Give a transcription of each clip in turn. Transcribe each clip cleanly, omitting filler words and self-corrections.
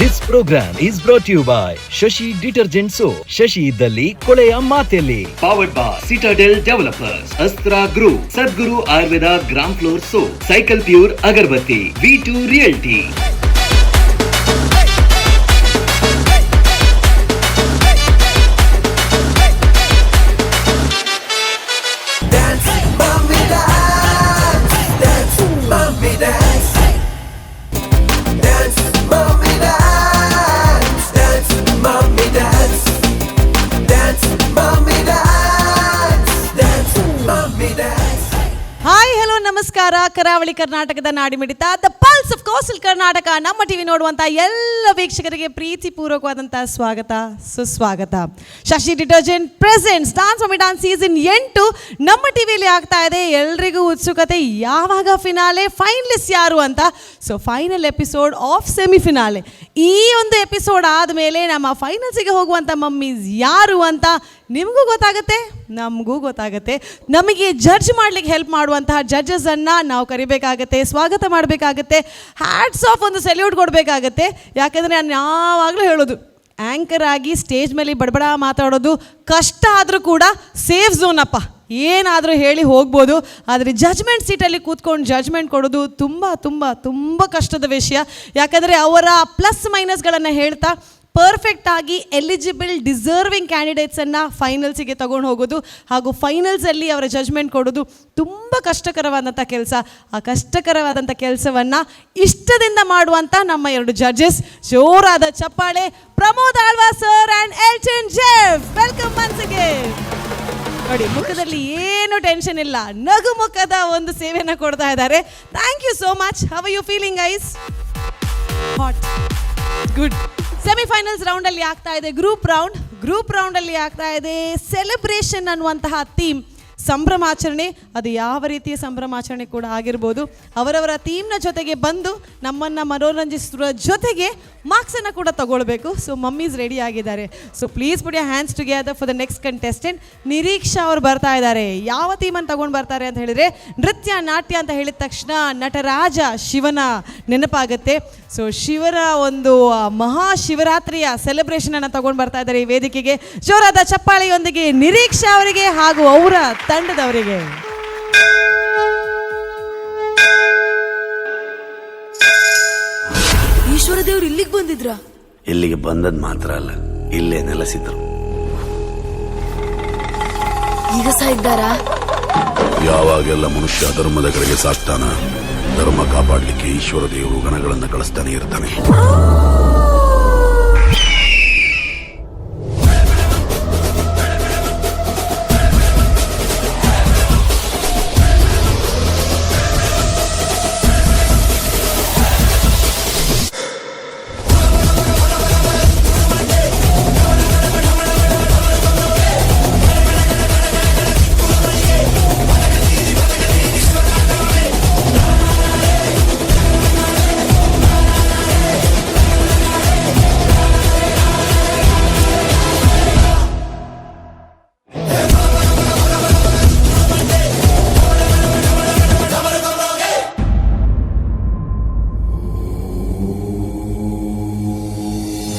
This program is brought you by Shashi detergent soap. Shashi ಇದ್ದಲ್ಲಿ ಕೊಳೆಯ ಮಾತೆಲ್ಲಿ. Powered by Citadel Developers, Astra Group, Sadguru Ayurveda gram flour soap, Cycle Pure agarbatti, V2 Realty. Dance, mommy dance, dance, mommy dance. Dance, mommy dance, dance, mommy dance. Dance, mommy dance, dance, mommy dance. Hi, hello, ನಮಸ್ಕಾರ. ಕರಾವಳಿ ಕರ್ನಾಟಕದ ನಾಡಿಮಿಡಿತ, the pulse of coastal Karnataka, ನಮ್ಮ TV ನೋಡುವಂಥ ಎಲ್ಲ ವೀಕ್ಷಕರಿಗೆ ಪ್ರೀತಿಪೂರ್ವಕವಾದಂಥ ಸ್ವಾಗತ, ಸುಸ್ವಾಗತ. ಶಶಿ detergent presents dance mummy dance season 8 ನಮ್ಮ ಟಿವಿಯಲ್ಲಿ ಆಗ್ತಾ ಇದೆ. ಎಲ್ರಿಗೂ ಉತ್ಸುಕತೆ, ಯಾವಾಗ ಫಿನಾಲೆ, ಫೈನಲಿಸ್ಟ್ ಯಾರು ಅಂತ. So final episode of semifinale. ಈ ಒಂದು ಎಪಿಸೋಡ್ ಆದಮೇಲೆ ನಮ್ಮ ಫೈನಲ್ಸಿಗೆ ಹೋಗುವಂಥ ಮಮ್ಮೀಸ್ ಯಾರು ಅಂತ ನಿಮಗೂ ಗೊತ್ತಾಗುತ್ತೆ, ನಮಗೂ ಗೊತ್ತಾಗುತ್ತೆ. ನಮಗೆ ಜಡ್ಜ್ ಮಾಡ್ಲಿಕ್ಕೆ ಹೆಲ್ಪ್ ಮಾಡುವಂತಹ ಜಡ್ಜಸನ್ನು ನಾವು ಕರಿಬೇಕಾಗತ್ತೆ, ಸ್ವಾಗತ ಮಾಡಬೇಕಾಗತ್ತೆ, ಹ್ಯಾಟ್ಸ್ ಆಫ್, ಒಂದು ಸೆಲ್ಯೂಟ್ ಕೊಡಬೇಕಾಗತ್ತೆ. ಯಾಕಂದರೆ ನಾನು ಯಾವಾಗಲೂ ಹೇಳೋದು, ಆ್ಯಂಕರ್ ಆಗಿ ಸ್ಟೇಜ್ ಮೇಲೆ ಬಡಬಡ ಮಾತಾಡೋದು ಕಷ್ಟ ಆದರೂ ಕೂಡ ಸೇಫ್ ಝೋನ್ ಅಪ್ಪ, ಏನಾದರೂ ಹೇಳಿ ಹೋಗ್ಬೋದು. ಆದರೆ ಜಜ್ಮೆಂಟ್ ಸೀಟಲ್ಲಿ ಕೂತ್ಕೊಂಡು ಜಜ್ಮೆಂಟ್ ಕೊಡೋದು ತುಂಬ ತುಂಬ ತುಂಬ ಕಷ್ಟದ ವಿಷಯ. ಯಾಕಂದರೆ ಅವರ ಪ್ಲಸ್ ಮೈನಸ್ಗಳನ್ನು ಹೇಳ್ತಾ ಪರ್ಫೆಕ್ಟ್ ಆಗಿ ಎಲಿಜಿಬಲ್, ಡಿಸರ್ವಿಂಗ್ ಕ್ಯಾಂಡಿಡೇಟ್ಸನ್ನು ಫೈನಲ್ಸಿಗೆ ತಗೊಂಡು ಹೋಗೋದು ಹಾಗೂ ಫೈನಲ್ಸಲ್ಲಿ ಅವರ ಜಜ್ಮೆಂಟ್ ಕೊಡೋದು ತುಂಬ ಕಷ್ಟಕರವಾದಂಥ ಕೆಲಸ. ಆ ಕಷ್ಟಕರವಾದಂಥ ಕೆಲಸವನ್ನು ಇಷ್ಟದಿಂದ ಮಾಡುವಂಥ ನಮ್ಮ ಎರಡು ಜಡ್ಜಸ್, ಜೋರಾದ ಚಪ್ಪಾಳೆ. Pramod Alva sir and Elton Jeff, welcome once again. ನೋಡಿ, ಮುಖದಲ್ಲಿ ಏನು ಟೆನ್ಷನ್ ಇಲ್ಲ, ನಗು ಮುಖದ ಒಂದು ಸೇವೆಯನ್ನು ಕೊಡ್ತಾ ಇದ್ದಾರೆ. Thank you so much. How you feeling, guys? Hot, good. Semifinals round ಅಲ್ಲಿ ಆಗ್ತಾ ಇದೆ ಗ್ರೂಪ್ ರೌಂಡ್. ಗ್ರೂಪ್ ರೌಂಡ್ ಅಲ್ಲಿ ಆಗ್ತಾ ಇದೆ ಸೆಲೆಬ್ರೇಷನ್ ಅನ್ನುವಂತಹ ಥೀಮ್, ಸಂಭ್ರಮಾಚರಣೆ. ಅದು ಯಾವ ರೀತಿಯ ಸಂಭ್ರಮಾಚರಣೆ ಕೂಡ ಆಗಿರ್ಬೋದು. ಅವರವರ ಥೀಮ್ನ ಜೊತೆಗೆ ಬಂದು ನಮ್ಮನ್ನು ಮನೋರಂಜಿಸುವ ಜೊತೆಗೆ ಮಾರ್ಕ್ಸನ್ನು ಕೂಡ ತಗೊಳ್ಬೇಕು. ಸೊ ಮಮ್ಮೀಸ್ ರೆಡಿ ಆಗಿದ್ದಾರೆ. So please put your hands together for the next contestant. Niriksha ಅವರು ಬರ್ತಾ ಇದ್ದಾರೆ. ಯಾವ ಥೀಮನ್ನು ತಗೊಂಡು ಬರ್ತಾರೆ ಅಂತ ಹೇಳಿದ್ರೆ, ನೃತ್ಯ ನಾಟ್ಯ ಅಂತ ಹೇಳಿದ ತಕ್ಷಣ ನಟರಾಜ ಶಿವನ ನೆನಪಾಗುತ್ತೆ. ಸೊ ಶಿವನ ಒಂದು ಮಹಾಶಿವರಾತ್ರಿಯ ಸೆಲೆಬ್ರೇಷನ್ ಅನ್ನು ತಗೊಂಡು ಬರ್ತಾ ಇದ್ದಾರೆ ಈ ವೇದಿಕೆಗೆ. ಜೋರಾದ ಚಪ್ಪಾಳೆಯೊಂದಿಗೆ ನಿರೀಕ್ಷಾ ಅವರಿಗೆ ಹಾಗೂ ಅವರ ತಂಡದವರಿಗೆ. ಈಶ್ವರ ದೇವ್ರು ಇಲ್ಲಿಗೆ ಬಂದಿದ್ರ? ಇಲ್ಲಿಗೆ ಬಂದದ್ ಮಾತ್ರ ಅಲ್ಲ, ಇಲ್ಲೇ ನೆಲೆಸಿದ್ರು. ಈಗ ಸಹ ಇದ್ದಾರಾ? ಯಾವಾಗೆಲ್ಲ ಮನುಷ್ಯ ಧರ್ಮದ ಕಡೆಗೆ ಸಾಕ್ತಾನ, ಧರ್ಮ ಕಾಪಾಡಲಿಕ್ಕೆ ಈಶ್ವರ ದೇವರು ಗಣಗಳನ್ನ ಕಳಿಸ್ತಾನೆ ಇರ್ತಾನೆ.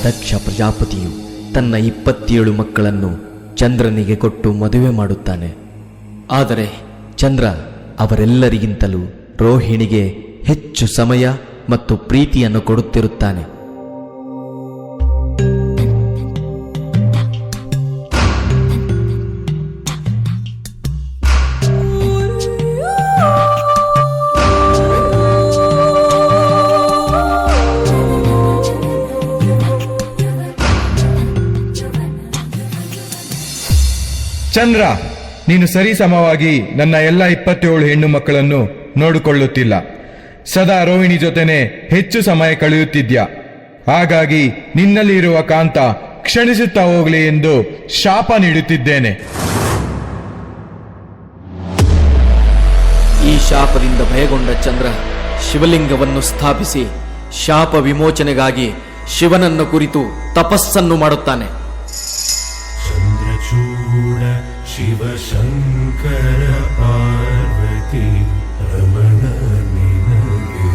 ದಕ್ಷ ಪ್ರಜಾಪತಿಯು ತನ್ನ 27 ಮಕ್ಕಳನ್ನು ಚಂದ್ರನಿಗೆ ಕೊಟ್ಟು ಮದುವೆ ಮಾಡುತ್ತಾನೆ. ಆದರೆ ಚಂದ್ರ ಅವರೆಲ್ಲರಿಗಿಂತಲೂ ರೋಹಿಣಿಗೆ ಹೆಚ್ಚು ಸಮಯ ಮತ್ತು ಪ್ರೀತಿಯನ್ನು ಕೊಡುತ್ತಿರುತ್ತಾನೆ. ಚಂದ್ರ, ನೀನು ಸರಿಸಮವಾಗಿ ನನ್ನ ಎಲ್ಲ 27 ಹೆಣ್ಣು ಮಕ್ಕಳನ್ನು ನೋಡಿಕೊಳ್ಳುತ್ತಿಲ್ಲ. ಸದಾ ರೋಹಿಣಿ ಜೊತೆನೆ ಹೆಚ್ಚು ಸಮಯ ಕಳೆಯುತ್ತಿದ್ಯಾ. ಹಾಗಾಗಿ ನಿನ್ನಲ್ಲಿ ಇರುವ ಕಾಂತ ಕ್ಷಣಿಸುತ್ತಾ ಹೋಗಲಿ ಎಂದು ಶಾಪ ನೀಡುತ್ತಿದ್ದೇನೆ. ಈ ಶಾಪದಿಂದ ಭಯಗೊಂಡ ಚಂದ್ರ ಶಿವಲಿಂಗವನ್ನು ಸ್ಥಾಪಿಸಿ ಶಾಪ ವಿಮೋಚನೆಗಾಗಿ ಶಿವನನ್ನು ಕುರಿತು ತಪಸ್ಸನ್ನು ಮಾಡುತ್ತಾನೆ. ಚಂದ್ರಚೂಡ ಶಿವಶಂಕರ ಪಾರ್ವತಿ ರಮಣ ನಿನಗೆ.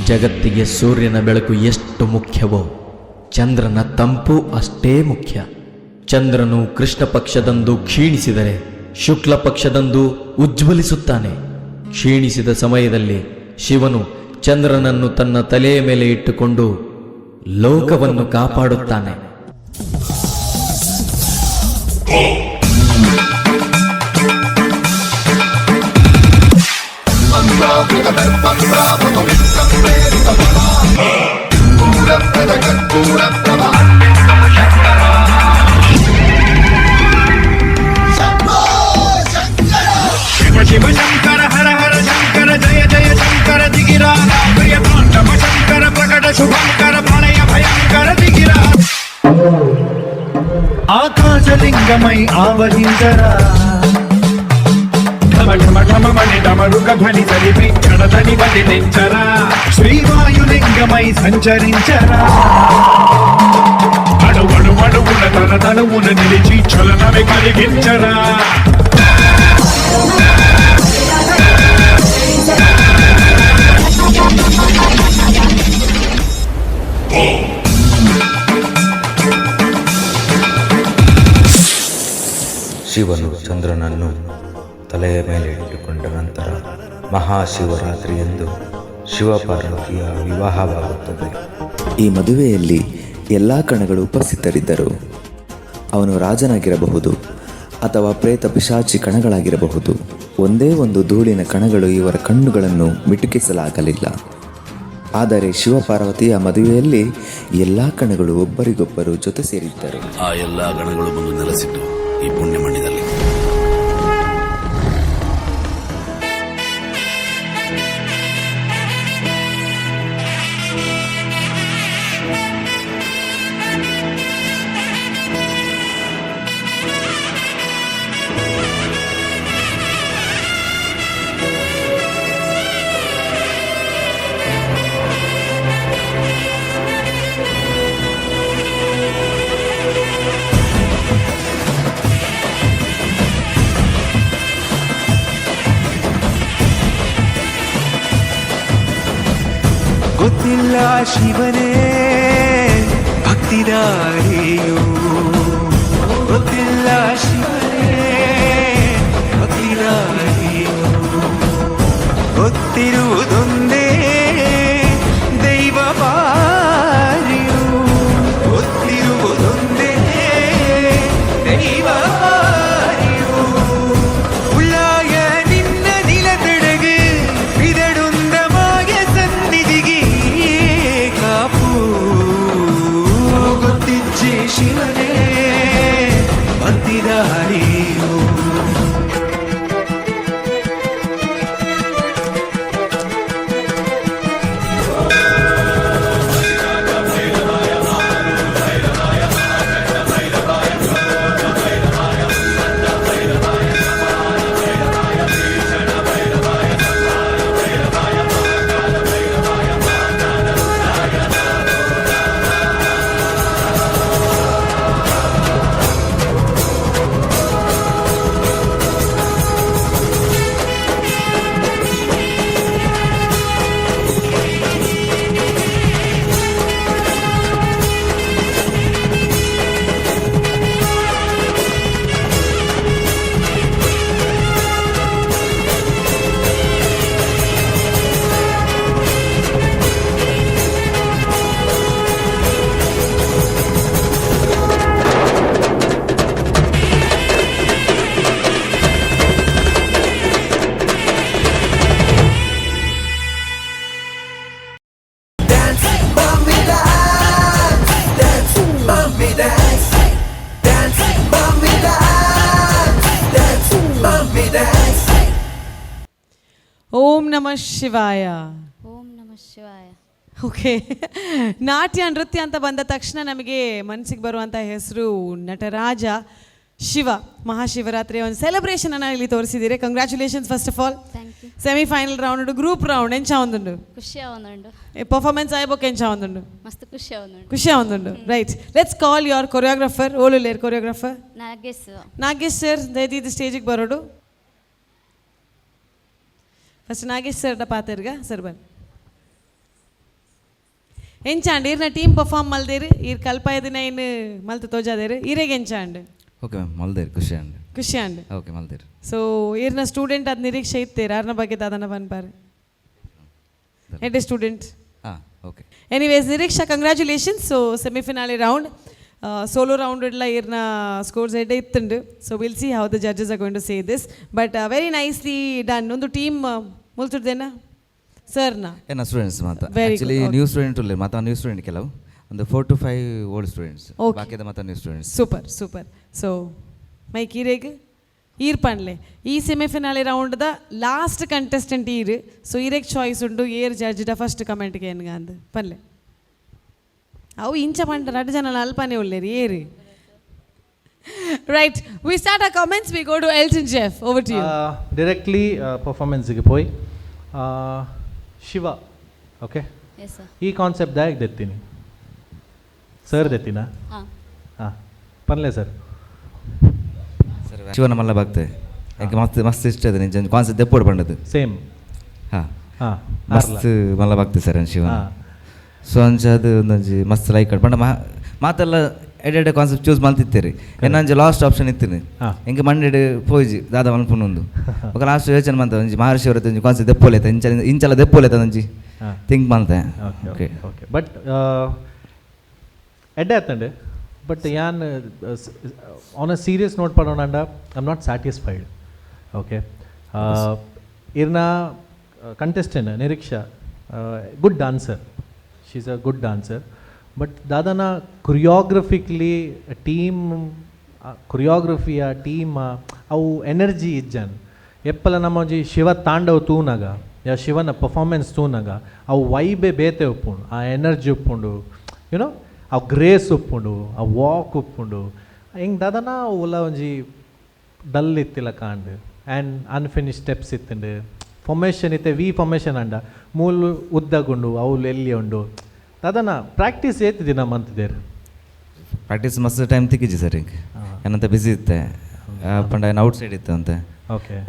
ಜಗತ್ತಿಗೆ ಸೂರ್ಯನ ಬೆಳಕು ಎಷ್ಟು ಮುಖ್ಯವೋ ಚಂದ್ರನ ತಂಪು ಅಷ್ಟೇ ಮುಖ್ಯ. ಚಂದ್ರನು ಕೃಷ್ಣ ಪಕ್ಷದಂದು ಕ್ಷೀಣಿಸಿದರೆ ಶುಕ್ಲ ಪಕ್ಷದಂದು ಉಜ್ವಲಿಸುತ್ತಾನೆ. ಕ್ಷೀಣಿಸಿದ ಸಮಯದಲ್ಲಿ ಶಿವನು ಚಂದ್ರನನ್ನು ತನ್ನ ತಲೆಯ ಮೇಲೆ ಇಟ್ಟುಕೊಂಡು ಲೋಕವನ್ನು ಕಾಪಾಡುತ್ತಾನೆ. ಶಿವ ಶಿವ ಶಂಕರ ಹರ ಹರ ಶಂಕರ ಜಯ ಜಯ ಶಂಕರ ದಿಗಿರ ಪ್ರಿಯ ತಾಂಡವ ಶಂಕರ ಪ್ರಕಟ ಶುಭಂಕರ ಪ್ರಳಯ ಭಯಂಕರ ದಿಗಿರ. ಆಕಾಶಲಿಂಗಮೈ ಆವಹಿಂಸರ ಢಮ ಢಮ ಢಮ ಮಣಿ ಡಮರುಕ ಧ್ವನಿ ಸಲಿಪಿ ಕ್ಷಣಧನಿ ಬಲಿ ನೆಂಚರ ಶ್ರೀವಾಯುಲಿಂಗಮೈ ಸಂಚರಿಂಚರ అణువణు అణువున తన తనువున నిలిచి చలనమే కలిగించరా. ಶಿವನು ಚಂದ್ರನನ್ನು ತಲೆಯ ಮೇಲೆ ಇಟ್ಟುಕೊಂಡ ನಂತರ ಮಹಾಶಿವರಾತ್ರಿಯಂದು ಶಿವಪಾರ್ವತಿಯ ವಿವಾಹವಾಗುತ್ತದೆ. ಈ ಮದುವೆಯಲ್ಲಿ ಎಲ್ಲ ಕಣಗಳು ಉಪಸ್ಥಿತರಿದ್ದರು. ಅವನು ರಾಜನಾಗಿರಬಹುದು ಅಥವಾ ಪ್ರೇತ ಪಿಶಾಚಿ ಕಣಗಳಾಗಿರಬಹುದು. ಒಂದೇ ಒಂದು ಧೂಳಿನ ಕಣಗಳು ಇವರ ಕಣ್ಣುಗಳನ್ನು ಮಿಟುಕಿಸಲಾಗಲಿಲ್ಲ. ಆದರೆ ಶಿವಪಾರ್ವತಿಯ ಮದುವೆಯಲ್ಲಿ ಎಲ್ಲ ಕಣಗಳು ಒಬ್ಬರಿಗೊಬ್ಬರು ಜೊತೆ ಸೇರಿದ್ದರು. ಆ ಎಲ್ಲ ಗಣಗಳು ಬಂದು ನೆಲೆಸಿದ್ದು ಈ ಪುಣ್ಯ ಮಣ್ಣಿನಲ್ಲಿ. ಗೊತ್ತಿಲ್ಲ ಶಿವನೇ ಭಕ್ತಿದಾರಿಯು, ಗೊತ್ತಿಲ್ಲ ಶಿವನೇ ಭಕ್ತಿದಾರಿಯು, ಗೊತ್ತಿರುವುದೊಂದೇ ದೈವ ಬಾರಿಯು, ಗೊತ್ತಿರುವುದೊಂದೇ ದೈವ ಬಾರಿಯು. ಉಳ್ಳಾಯ ನಿನ್ನ ನಿಲತಡಗು ಬಿದಡುಂದ ಮಾಯ ಸನ್ನಿಧಿಗೆ ಕಾಪು. ಗೊತ್ತಿಜ್ಜೆ ಶಿವನೇ ಭಕ್ತಿದಾರಿಯು. Dance, mommy, dance. Dance, mommy, dance. Dance, mommy, dance. Dance, mommy, dance. Om ನಮಃ ಶಿವಾಯ. ಓಂ ನಮಃ ಶಿವಾಯ. ಓಕೆ, ನಾಟ್ಯ ನೃತ್ಯ ಅಂತ ಬಂದ ತಕ್ಷಣ ನಮಗೆ ಮನಸ್ಸಿಗೆ ಬರುವಂಥ ಹೆಸರು ನಟರಾಜ ಶಿವ. ಮಹಾಶಿವರಾತ್ರಿಯ ಒಂದು ಸೆಲೆಬ್ರೇಷನ್ ಅನ್ನು ಇಲ್ಲಿ ತೋರಿಸಿದ್ದೀರಿ. Congratulations first of all. Thank you. Semifinal round, group round ಎಂಚ ಒಂದುಂಡು? ಖುಷಿ ಆವೊಂದುಂಡು. ಪರ್ಫಾರ್ಮೆನ್ಸ್ ಆಯ್ಬೋಕ್ ಎಂಚ ಒಂದುಂಡು? ಮಸ್ತ್ ಖುಷಿ ಆವೊಂದುಂಡು. ಖುಷಿ ಒಂದುಂಡು. Right, let's call your choreographer. ಓಲುಲ್ಲೇರ್ choreographer? Nagesh. Nagesh sir ದಯದೀದ್ ಸ್ಟೇಜಿಗೆ ಬರೋಡು. ಫಸ್ಟ್ ನಾಗೇಶ್ ಸರ್ ಪಾತೆರ್ಗ ಸರ್ ಬನ್ನಿ. ಎಂಚಾಂಡ್ ಈರ್ನ ಟೀಮ್ ಪರ್ಫಾರ್ಮ್ ಮಲ್ದೇರು, ಈರ್ ಕಲ್ಪಾಯದಿನ ಇನ್ ಮಲ್ತು ತೋಜಾದೇರು, ಈರೆಗೆ ಎಂಚಾಂಡ್? ಓಕೆ ಮ್ಯಾಮ್, ಮಲ್ದೇರು, ಖುಷಿ ಅಂಡ್. ಖುಷಿ ಅಂಡ್. ಓಕೆ, ಮಲ್ದೇರು. ಸೊ ಈರ್ನ ಸ್ಟೂಡೆಂಟ್ ಅದು ನಿರೀಕ್ಷೆ ಇತ್ತೇರು, ಅರ್ನ ಬಗ್ಗೆ ದಾದನ ಪನ್ಪಾರು ಎಡ್ಡೆ ಸ್ಟೂಡೆಂಟ್. ಹಾಂ, okay. Anyways Niriksha, congratulations. So semifinale round, solo round ಇಡ್ಲ ಈರ್ನ ಸ್ಕೋರ್ಸ್ ಎಡ್ಡೆ ಇತ್ತುಂಡು. So we'll see how the judges are going to say this, but very nicely done. ಒಂದು ಟೀಮ್ ಮುಲ್ತುಡ್ದೇನಾ ಸರ್ನ? ಏನ ಸ್ಟೂಡೆಂಟ್ಸ್ ಮಾತ. Very good, actually okay. New student ಉಲ್ಲೆ ಮಾತ, new student ಕೆಲವು, ಒಂದು 4 to 5 old students. Okay. ಬಾಕಿದ ಮಾತ new students. Super, super. So mic ಈರೇಗ್, ಈರ್ ಪನ್ಲೆ. ಈ ಸೆಮಿಫಿನಾಲೆ ರೌಂಡ್ದ ಲಾಸ್ಟ್ ಕಂಟೆಸ್ಟೆಂಟ್ ಈರ್. ಸೊ ಈರೆಗ್ ಚಾಯ್ಸ್ ಉಂಡು, ಏರ್ ಜಡ್ಜ್ಡ ಫಸ್ಟ್ ಕಮೆಂಟ್ಗೆ ಏನ್ಗ ಅಂದ್ ಪನ್ಲೆ. ಅವು ಇಂಚ ಪಂಡ ರಡ್ಡು ಜನ ಅಲ್ಪನೆ ಉಲ್ಲೇರಿ ಏರಿ. Right, we start our comments. We go to Elton Jeff. Over to you. Directly ಪರ್ಫಾರ್ಮೆನ್ಸ್ಗೆ ಪೋಯ್. ಶಿವ, okay. Yes sir. ಈ ಕಾನ್ಸೆಪ್ಟ್ ದಾಯಕ್ ದೆತ್ತೀನಿ? ಸರ್ ದೆತ್ತಿನ? ಹಾಂ. ಹಾಂ, ಪನ್ಲೆ ಸರ್. ಸರ್, ಶಿವನ ಮಲ್ಲ ಬಾಗ್ತೆ, ಯಾಕೆ ಮಸ್ತ್ ಮಸ್ತ್ ಇಷ್ಟ ಇದೆ ನಿಂಚ ಕಾನ್ಸೆಪ್ಟ್ ದೆಪ್ಪೋಡು ಪಂಡದು. ಸೇಮ್. ಹಾಂ. ಹಾಂ. ಮಸ್ತ್ ಮಲ್ಲ ಬಾಗ್ತೆ ಸರ್ ಶಿವನ. ಸೊ ಅಂಚ ಅದು ಒಂದೊಂಜಿ ಮಸ್ತ್ ಲೈಕ್ ಪಂಡ ಮಾತೆಲ್ಲ ಎಡೆ ಕಾನ್ಸೆಪ್ಟ್ ಚೂಸ್ ಮಲ್ತಿತ್ತೀರಿ, ಎನ್ನಂಜಿ ಲಾಸ್ಟ್ ಆಪ್ಷನ್ ಇತ್ತೀನಿ. ಎಂಕ್ ಮಂಡೆಡ್ ಪೋಯಿಜಿ ದಾದ ಮನ್ಪುನು ಒಂದು. ఒక ಲಾಸ್ಟ್ ಯೋಚನೆ ಮಂತ, ಒಂಜಿ ಮಹರ್ಷಿ ಅವರ ಒಂಜಿ ಕಾನ್ಸೆಪ್ಟ್ ದೆಪ್ಪೋಲೇತ, ಇಂಚ ಇಂಚಲ ದೆಪ್ಪೋಲೇತ ಒಂಜಿ ಥಿಂಕ್ ಮಂತೆ. Okay. Okay. Okay, but ಎಡ್ಡೆ ಆತಂಡೆ. ಬಟ್ ಯಾನ್ on a serious note ಪಡೋಣಂಡ, I am not satisfied, okay. ಇರ್ನ contestant Niriksha, good dancer, she is a good dancer, but ದಾದನ ಕೊರಿಯೋಗ್ರಫಿಕ್ಲಿ ಟೀಮ್ ಕೊರಿಯೋಗ್ರಫಿಯ ಟೀಮ್ ಅವು ಎನರ್ಜಿ ಇಜ್ಜನ್. ಎಪ್ಪಲ ನಮ್ಮ ಒಂಜಿ ಶಿವ ತಾಂಡವ ತೂನಗ ಯಾ ಶಿವನ ಪರ್ಫಾರ್ಮೆನ್ಸ್ ತೂನಗ ಅವು ವೈಬೆ ಬೇತೆ ಉಪ್ಪುಂಡು, ಆ ಎನರ್ಜಿ ಉಪ್ಪುಂಡು, ಯುನೋ, ಆ ಗ್ರೇಸ್ ಉಪ್ಪುಂಡು, ಆ ವಾಕ್ ಉಪ್ಪುಂಡು. ಹಿಂಗೆ ದಾದನ ಉಲ ಒಂಜಿ ಡಲ್ ಇತ್ತಿಲ್ಲ ಕಾಂಡ್ ಆ್ಯಂಡ್ ಅನ್ಫಿನಿಶ್ ಸ್ಟೆಪ್ಸ್ ಇತ್ತುಂಡು. ಫಾರ್ಮೇಷನ್ ಇತ್ತೆ ವಿ ಫಾರ್ಮೇಷನ್ ಅಂಡ ಮೂಲು ಉದ್ದಗುಂಡು, ಅವುಲು ಎಲ್ಲಿ ಉಂಡು ದಾದನ ಪ್ರಾಕ್ಟೀಸ್ ಏತ್ ದಿನ ಮಂತಿದ್ದೇರು? ಪ್ರಾಕ್ಟೀಸ್ ಮಸ್ತ್ ಟೈಮ್ ತಿಕ್ಕಿಜಿ ಸರ್. ಈಗ ಏನಂತ ಬಿಸಿ ಇತ್ತೆ ಪಂಡ ಏನು ಔಟ್ ಸೈಡ್ ಇತ್ತು ಅಂತ.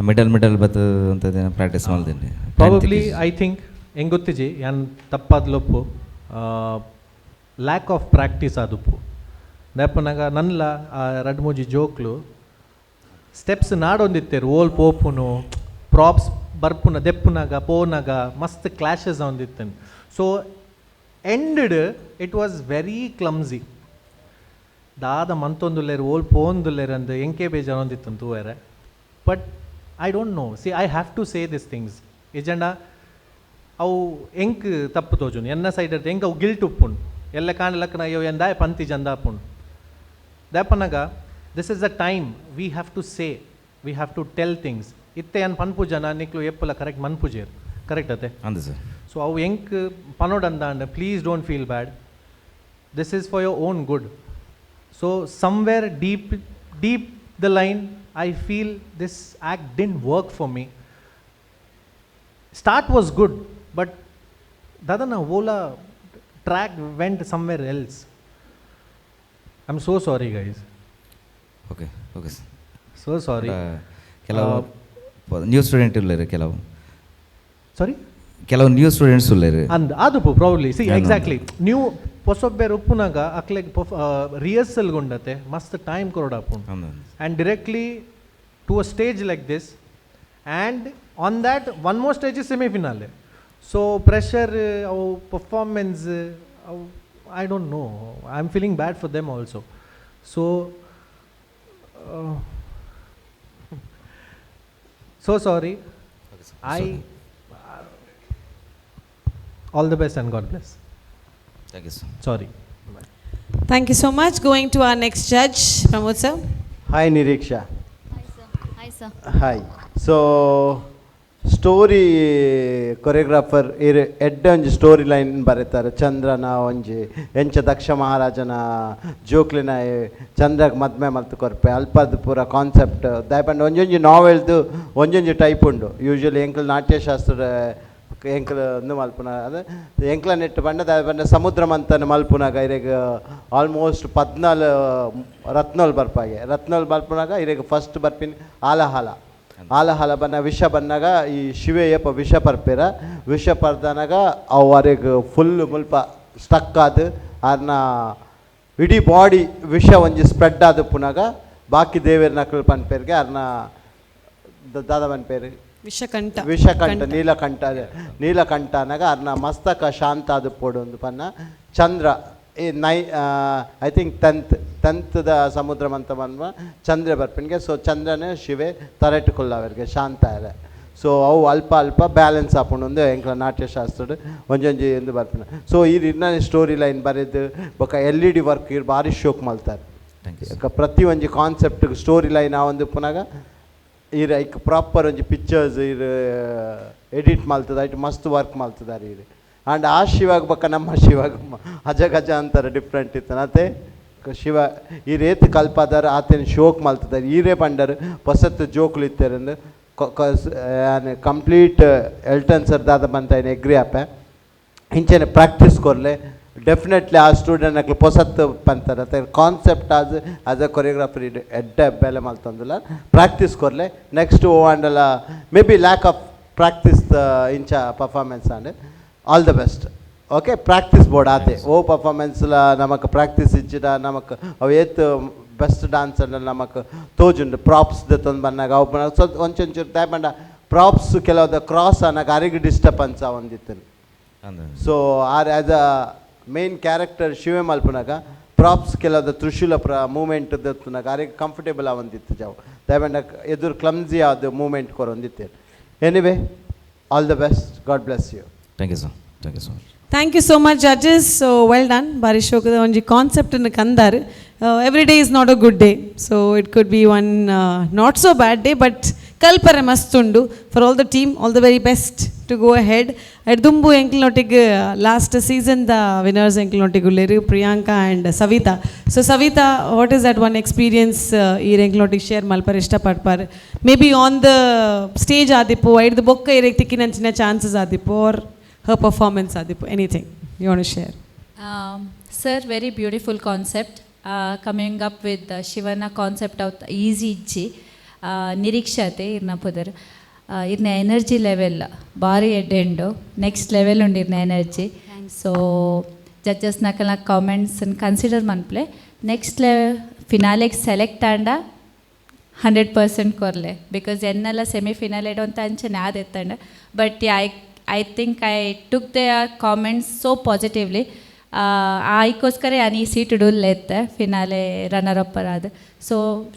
ಮಿಡಲ್ ಮಿಡಲ್ ಬತ್ತು ಅಂತ ದಿನ ಪ್ರಾಕ್ಟೀಸ್ ಮಾಡ್ತೀನಿ. Probably I think ಹೆಂಗೆ ಗೊತ್ತಿಜಿ, ಯಾನ್ ತಪ್ಪಾದ ಲೊಪ್ಪು, lack of practice ಆದುಪ್ಪು. ದಾಪನಾಗ ನನ್ಲ ಆ ರಡ್ಡ್ ಮೂಜಿ ಜೋಕ್ಲು ಸ್ಟೆಪ್ಸ್ ನಾಡೊಂದಿತ್ತೇರು, ಓಲ್ ಪೋಪುನು, ಪ್ರಾಪ್ಸ್ ಬರ್ಪುನ ದೆಪ್ಪುನಾಗ ಪೋನಾಗ ಮಸ್ತ್ ಕ್ಲಾಶಸ್ ಒಂದಿತ್ತೇನೆ. ಸೊ and it was very clumsy. ದಾದ ಮಂತೊಂದುಲ್ಲೇರು, ಓಲ್ ಪೋಂದುಲ್ಲೇರು ಅಂದ್ ಎಂಕೆ ಬೇಜಾರು ಒಂದಿತ್ತು ತೂವೆರೆ. But I don't know, see, I have to say this things. ಇಜಂಡ ಅವು ಎಂಕ್ ತಪ್ಪು ತೋಜುನು, ಎನ್ನ ಸೈಡ್ ಎಂಕ್ ಅವು ಗಿಲ್ಟ್ ಉಪ್ಪುಂಡು. ಎಲ್ಲ ಕಾಣಲಕ್ಕನ ಅಯ್ಯೋ ಎಂದಾಯ ಪಂತಿ ಜಂದಾಪುಂಡು. ದಾಪನಗ this is the time we have to say, we have to tell things. ಇತ್ತೆ ಅನ್ ಪನ್ಪು ಜನ ನಿಕ್ಲು ಎಪ್ಪಲ ಕರೆಕ್ಟ್ ಮನ್ಪುಜೇರ್, ಕರೆಕ್ಟ್ ಅತ್ತೆ? ಅಂದು ಸರ್. ಸೊ ಅವು ಎಂಕ್ ಪನೋಡಂದಾಂಡ, please don't feel bad, this is for your own good. So somewhere deep deep the line, I feel this act didn't work for me. Start was good, but ದಾದನ Ola track went somewhere else. I am so sorry, guys. Okay okay sir. So sorry. ಕೆಲವು new student ಉಲ್ಲೇರು ಕೆಲವು. ಸಾರಿ? ಕೆಲವು new students ಉಲ್ಲೇರು. ಅಂದ್ ಅದು probably C exactly ನೀವು ಪೊಸೊಬ್ಬೆರ್ ಉಪ್ಪುನಾಗ ಅಕ್ಲೆಗ್ rehearsal ಗುಂಡತೆ ಮಸ್ತ್ time ಕೊರಡಾಪುಂಡು. And directly to a stage like this, and on that one more stage is semi-finale, so pressure, ಅವು performance ಅವು, I don't know, I am feeling bad for them also. So so sorry. I all the best and God bless. Thank you sir. Sorry. Thank you so much. Going to our next judge, Pramod sir. Hi Niriksha. Hi sir. Hi sir. Hi. So story choreographer ಇರ್ ಎಡ್ಡೆ ಒಂಜಿ story line ಬರೀತಾರೆ. ಚಂದ್ರನ ಒಂಜಿ ಎಂಚ ದಕ್ಷ ಮಹಾರಾಜನ ಜೋಕ್ಲಿನ ಚಂದ್ರಗ್ ಮದ್ಮೆ ಮಲ್ತ್ ಕೊರ್ಪೆ, ಅಲ್ಪದ ಪೂರ ಕಾನ್ಸೆಪ್ಟ್. ದಾಯಪಂಡ ಒಂಜೊಂಜಿ ನಾವೆಲ್ದು ಒಂಜೊಂಜಿ ಟೈಪ್ ಉಂಡು. ಯೂಶ್ವಲಿ ಎಂಕಲ್ ನಾಟ್ಯಶಾಸ್ತ್ರ ಎಂಕಲ್ ಉಂದು ಮಲ್ಪುನ ಅದು ಎಂಕ್ಲ ನೆಟ್ ಪಂಡ, ದಾಯ ಪಂಡ ಸಮುದ್ರ ಮಂಥನ ಮಲ್ಪುನಾಗ ಇರೆಗ್ ಆಲ್ಮೋಸ್ಟ್ 14 ರತ್ನಲ್ ಬರ್ಪಾಗೆ. ರತ್ನಲ್ ಬರ್ಪುನಾಗ ಇರೆಗ್ ಫಸ್ಟ್ ಬರ್ಪಿನ ಆಲಹಾಲ. ಆಲಹಾಲ ಬನ್ನ ವಿಷ ಬನ್ನಾಗ ಈ ಶಿವೆಯಪ್ಪ ವಿಷ ಪರ್ಪೆರ. ವಿಷ ಪರ್ದನಾಗ ಅವು ಅರೆಗ್ ಫುಲ್ ಮುಲ್ಪ Stuck ಆದ್ ಆರ್ನ ಇಡೀ ಬಾಡಿ ವಿಷ ಒಂಜಿ ಸ್ಪ್ರೆಡ್ ಆದ್ ಪುನಗ ಬಾಕಿ ದೇವೆರ್ನಕುಲು ಪನ್ಪೆರ್ಗೆ ಅರ್ನ ದಾದ ಪನ್ಪೇರು. ವಿಷಕಂಠ. ವಿಷಕಂಠ, ನೀಲಕಂಠ. ನೀಲಕಂಠ ಅನಗ ಅರ್ನ ಮಸ್ತಕ ಶಾಂತ ಆದ್ ಪೋಡು ಒಂದು ಪನ್ನ. ಚಂದ್ರ ಈ I think ಟೆಂತ್ದ ಸಮುದ್ರ ಮಂತ ಪನ್ಪ ಚಂದ್ರ ಬರ್ಪಿನ್ಗೆ. ಸೊ ಚಂದ್ರನೇ ಶಿವೆ ತರೆಟ್ ಕುಲ್ಲವರಿಗೆ ಶಾಂತ ಆರೆ. ಸೊ ಅವು ಅಲ್ಪ ಅಲ್ಪ ಬ್ಯಾಲೆನ್ಸ್ ಆಪುಂಡು ಎಂಕ್ಲ ನಾಟ್ಯಶಾಸ್ತ್ರಡ್ ಒಂಜೊಂಜಿ ಎಂದು ಬರ್ಪಿನ. ಸೊ ಈ ಇರ್ನ ಸ್ಟೋರಿ ಲೈನ್ ಬರೆದು ಬೊಕ್ಕ ಎಲ್ಇಡಿ ವರ್ಕ್ ಇರ್ ಭಾರಿ ಶೋಕ್ ಮಲ್ತಾರೆ. ಪ್ರತಿ ಒಂಜಿ concept story line ಆ ಒಂದು ಪುನಗ ಈರ್ ಐಕ್ ಪ್ರಾಪರ್ ಒಂಜಿ ಪಿಕ್ಚರ್ಸ್ ಇರ್ ಎಡಿಟ್ ಮಲ್ತದ, ಐಟ್ ಮಸ್ತ್ ವರ್ಕ್ ಮಲ್ತದಾರೆ ಈರ್. ಆ್ಯಂಡ್ ಆ ಶಿವಾಗ ಬೊಕ್ಕ ನಮ್ಮ ಶಿವಾಗ ಅಜ ಗಜ ಅಂತಾರೆ ಡಿಫ್ರೆಂಟ್ ಇತ್ತು ಅತೆ. ಶಿವ ಈ ರೇತ್ ಕಲ್ಪಾದಾರ ಆತನ ಶೋಕ್ ಮಲ್ತದಾರೆ. ಈರೇ ಪಂಡರ್ ಹೊಸತ್ ಜೋಕುಲು ಇತ್ತೆರಂದು complete Elton sir ದಾದ ಬಂತ ಎಗ್ರಿ ಆಪೆ. ಇಂಚೆನೆ ಪ್ರಾಕ್ಟೀಸ್ ಕೊರ್ಲೆ, ಡೆಫಿನೆಟ್ಲಿ ಆ ಸ್ಟೂಡೆಂಟ್ ಅಕ್ಲು ಪೊಸತ್ ಪಂತಾರೆ ಅತ್ತೆ. Concept as a choreographer ಎಡ್ಡೆ ಬೇಲೆ ಮಲ್ತೊಂದುಲ್ಲ. ಪ್ರಾಕ್ಟೀಸ್ ಕೊರ್ಲೆ. ನೆಕ್ಸ್ಟ್ ಓ ಆಂಡಲ may be lack of practice ಇಂಚ performance and all the best. Okay, practice board ಆತೆ. ಓ ಪರ್ಫಾರ್ಮೆನ್ಸ್ಲ ನಮಕ್ ಪ್ರಾಕ್ಟೀಸ್ ಇಜ್ಜಿಡ ನಮಕ್ ಅವು ಏತ್ ಬೆಸ್ಟ್ ಡಾನ್ಸ್ ಅಂಡ ನಮಕ್ ತೋಜುಂಡು. ಪ್ರಾಪ್ಸ್ ದೆತ್ತೊಂದು ಬನ್ನಾಗ ಅವು ಸ್ವಲ್ಪ ಒಂಚೊಂಚೂರು ದಾಯೆ ಪಂಡ ಪ್ರಾಪ್ಸ್ ಕೆಲವದ ಕ್ರಾಸ್ ಆನಾಗ ಅರೆಗ್ ಡಿಸ್ಟರ್ಬೆನ್ಸ್ ಆವೊಂದಿತ್ತು. So are as a main character ಶಿವೆ ಮಲ್ಪುನಾಗ ಪ್ರಾಪ್ಸ್ ಕೆಲವದ ತ್ರಿಶೂಲ ಪ್ರ ಮೂಮೆಂಟ್ ದೆತ್ತುನಾಗ ಅರೆಗ್ ಕಂಫರ್ಟೇಬಲ್ ಆವೊಂದಿತ್ತು ಜಾವು. ದಾಯೆ ಪಂಡ ಎದುರು ಕ್ಲಮ್ಸಿ ಆದ್ moment ಕೊರೊಂದಿತ್ತು. Anyway, all the best, God bless you. Thank you sir, thank you so much. Thank you so much, judges. So well done. ಬಾರಿ ಶೋಕದ ಒಂಜಿ ಕಾನ್ಸೆಪ್ಟನ್ನು ಕಂದಾರ್. Every day is not a good day, so it could be one not so bad day, but ಕಲ್ಪರೆ ಮಸ್ತ್ ಉಂಡು. For all the team, all the very best to go ahead. ದುಂಬು ಎಂಕ್ಲನೊಟ್ಟಿಗೆ last season the winners ಎಂಕ್ಲನೊಟ್ಟಿಗೆ ಉಲ್ಲೇರು, Priyanka and Savita. So Savita, what is that one experience ಈರ್ ಎಂಕ್ಲನೊಟ್ಟಿಗೆ share ಮಲ್ಪರೆ ಇಷ್ಟಪಡ್ಪಾರ್? May be on the stage ಆದಿಪ್ಪು, ಐಡ್ದು ಬೊಕ್ಕ ಇರೆಗ್ ತಿಕ್ಕಿನಂಚಿನ chances ಆದಿಪ್ಪು, R her performance ಆದಿಪ್ಪು, anything you want share? Sir, very beautiful concept. Coming up with ಶಿವನ concept out easy ಇಜ್ಜಿ. ನಿರೀಕ್ಷತೆ ಇರ್ನ ಪುದರ್. ಇರ್ನ energy level ಭಾರಿ ಎಡ್ಡೆಂಡು, ನೆಕ್ಸ್ಟ್ ಲೆವೆಲ್ ಉಂಡು ಇರ್ನ energy. So judges ನಕಲ್ನ comments consider ಮನ್ಪ್ಲೆ. Next ಫಿನಾಲೆಗೆ select ಆಂಡ 100% ಕೊರ್ಲೆ, because ಎನ್ನೆಲ್ಲ semi ಫಿನಾಲೆಡ್ ಅಂತ ಅಂಚನೆ ಆದೆತ್ತಂಡ. But I think I took the comments so positively. ಆಯ್ಕೋಸ್ಕರ ನಾನು ಈ ಸೀಟ್ ಇಡುಲ್ಲೆತ್ತೆ ಫಿನಾಲೆ ರನ್ನರ್ ಅಪ್ಪರ್ ಆದ. So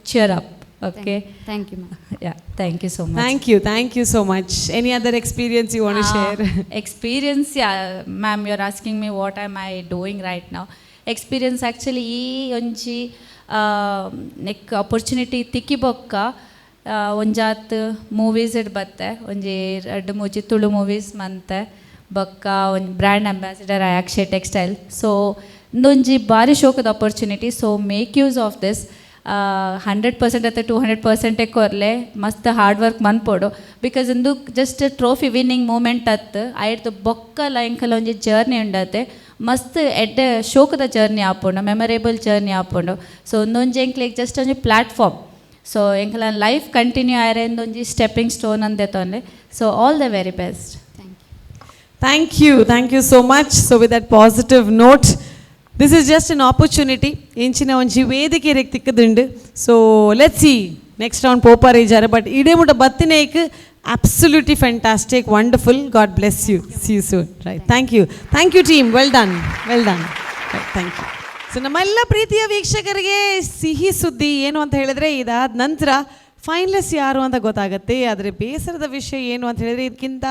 cheer up, okay? Thank you, ma'am. Yeah, thank you so much. Thank you, thank you so much. Any other experience you want to share? Experience, yeah, ma'am, you're asking me what am I doing right now. Experience actually ಈ ಒಂಜಿ neck opportunity ತಿಕ್ಕಿ ಬೊಕ್ಕ ಒಂಜಾತ್ movies it ಬತ್ತೆ. ಒಂಜಿ ರಡ್ಡ್ ಮೂಜಿ Tulu movies ಮಂತೆ. ಬೊಕ್ಕ ಒಂಜಿ ಬ್ರ್ಯಾಂಡ್ ಅಂಬಾಸಿಡರ್ ಅಕ್ಷಯ್ ಟೆಕ್ಸ್ಟೈಲ್. ಸೊ ಇಂದೊಂಜಿ ಭಾರಿ ಶೋಕದ opportunity, so make use of this 100% ಅಥವಾ 200%ಏ ಕೊರ್ಲೆ. ಮಸ್ತ್ ಹಾರ್ಡ್ ವರ್ಕ್ ಮನ್ಪೊಡು, because ಇಂದು just trophy winning moment ಅತ್ತು. ಐಡ್ದು ಬೊಕ್ಕಲ ಎಂಕಲ ಒಂಜಿ ಜರ್ನಿ ಉಂಡತೆ. ಮಸ್ತ್ ಎಡ್ಡೆ ಶೋಕದ ಜರ್ನಿ ಆಪುಂಡು, ಮೆಮೊರೇಬಲ್ ಜರ್ನಿ ಆಪುಂಡು. ಸೊ ಒಂದೊಂಜಿ ಎಂಕ್ಲೆಗ್ ಜಸ್ಟ್ ಒಂಜಿ ಪ್ಲ್ಯಾಟ್ಫಾರ್ಮ್. ಸೊ ಎಂಕಲ ಲೈಫ್ ಕಂಟಿನ್ಯೂ ಆಯರೆ ಒಂಜಿ ಸ್ಟೆಪ್ಪಿಂಗ್ ಸ್ಟೋನ್ ಅಂದೆ. So all the very best. Thank you, thank you so much. So with that positive note, this is just an opportunity. ಇಂಚಿನ ಒಂಜಿ ವೇದಿಕೆ ತಿಕ್ಕದುಂಡು. So let's see, next round ಪೋಪಾರ್ ಇಜಾರ, but ಇಡೇ ಮುಟ ಬತ್ತಿನೇಕ್ absolutely fantastic, wonderful. God bless you. See you soon. Right, thank you, thank you team. Well done, well done. Thank you. So ನಮ್ಮೆಲ್ಲ ಪ್ರೀತಿಯ ವೀಕ್ಷಕರಿಗೆ ಸಿಹಿ ಸುದ್ದಿ ಏನು ಅಂತ ಹೇಳಿದ್ರೆ, ಇದಾದ ನಂತರ ಫೈನಲಿಸ್ಟ್ ಯಾರು ಅಂತ ಗೊತ್ತಾಗುತ್ತೆ. ಆದರೆ ಬೇಸರದ ವಿಷಯ ಏನು ಅಂತ ಹೇಳಿದ್ರೆ, ಇದಕ್ಕಿಂತ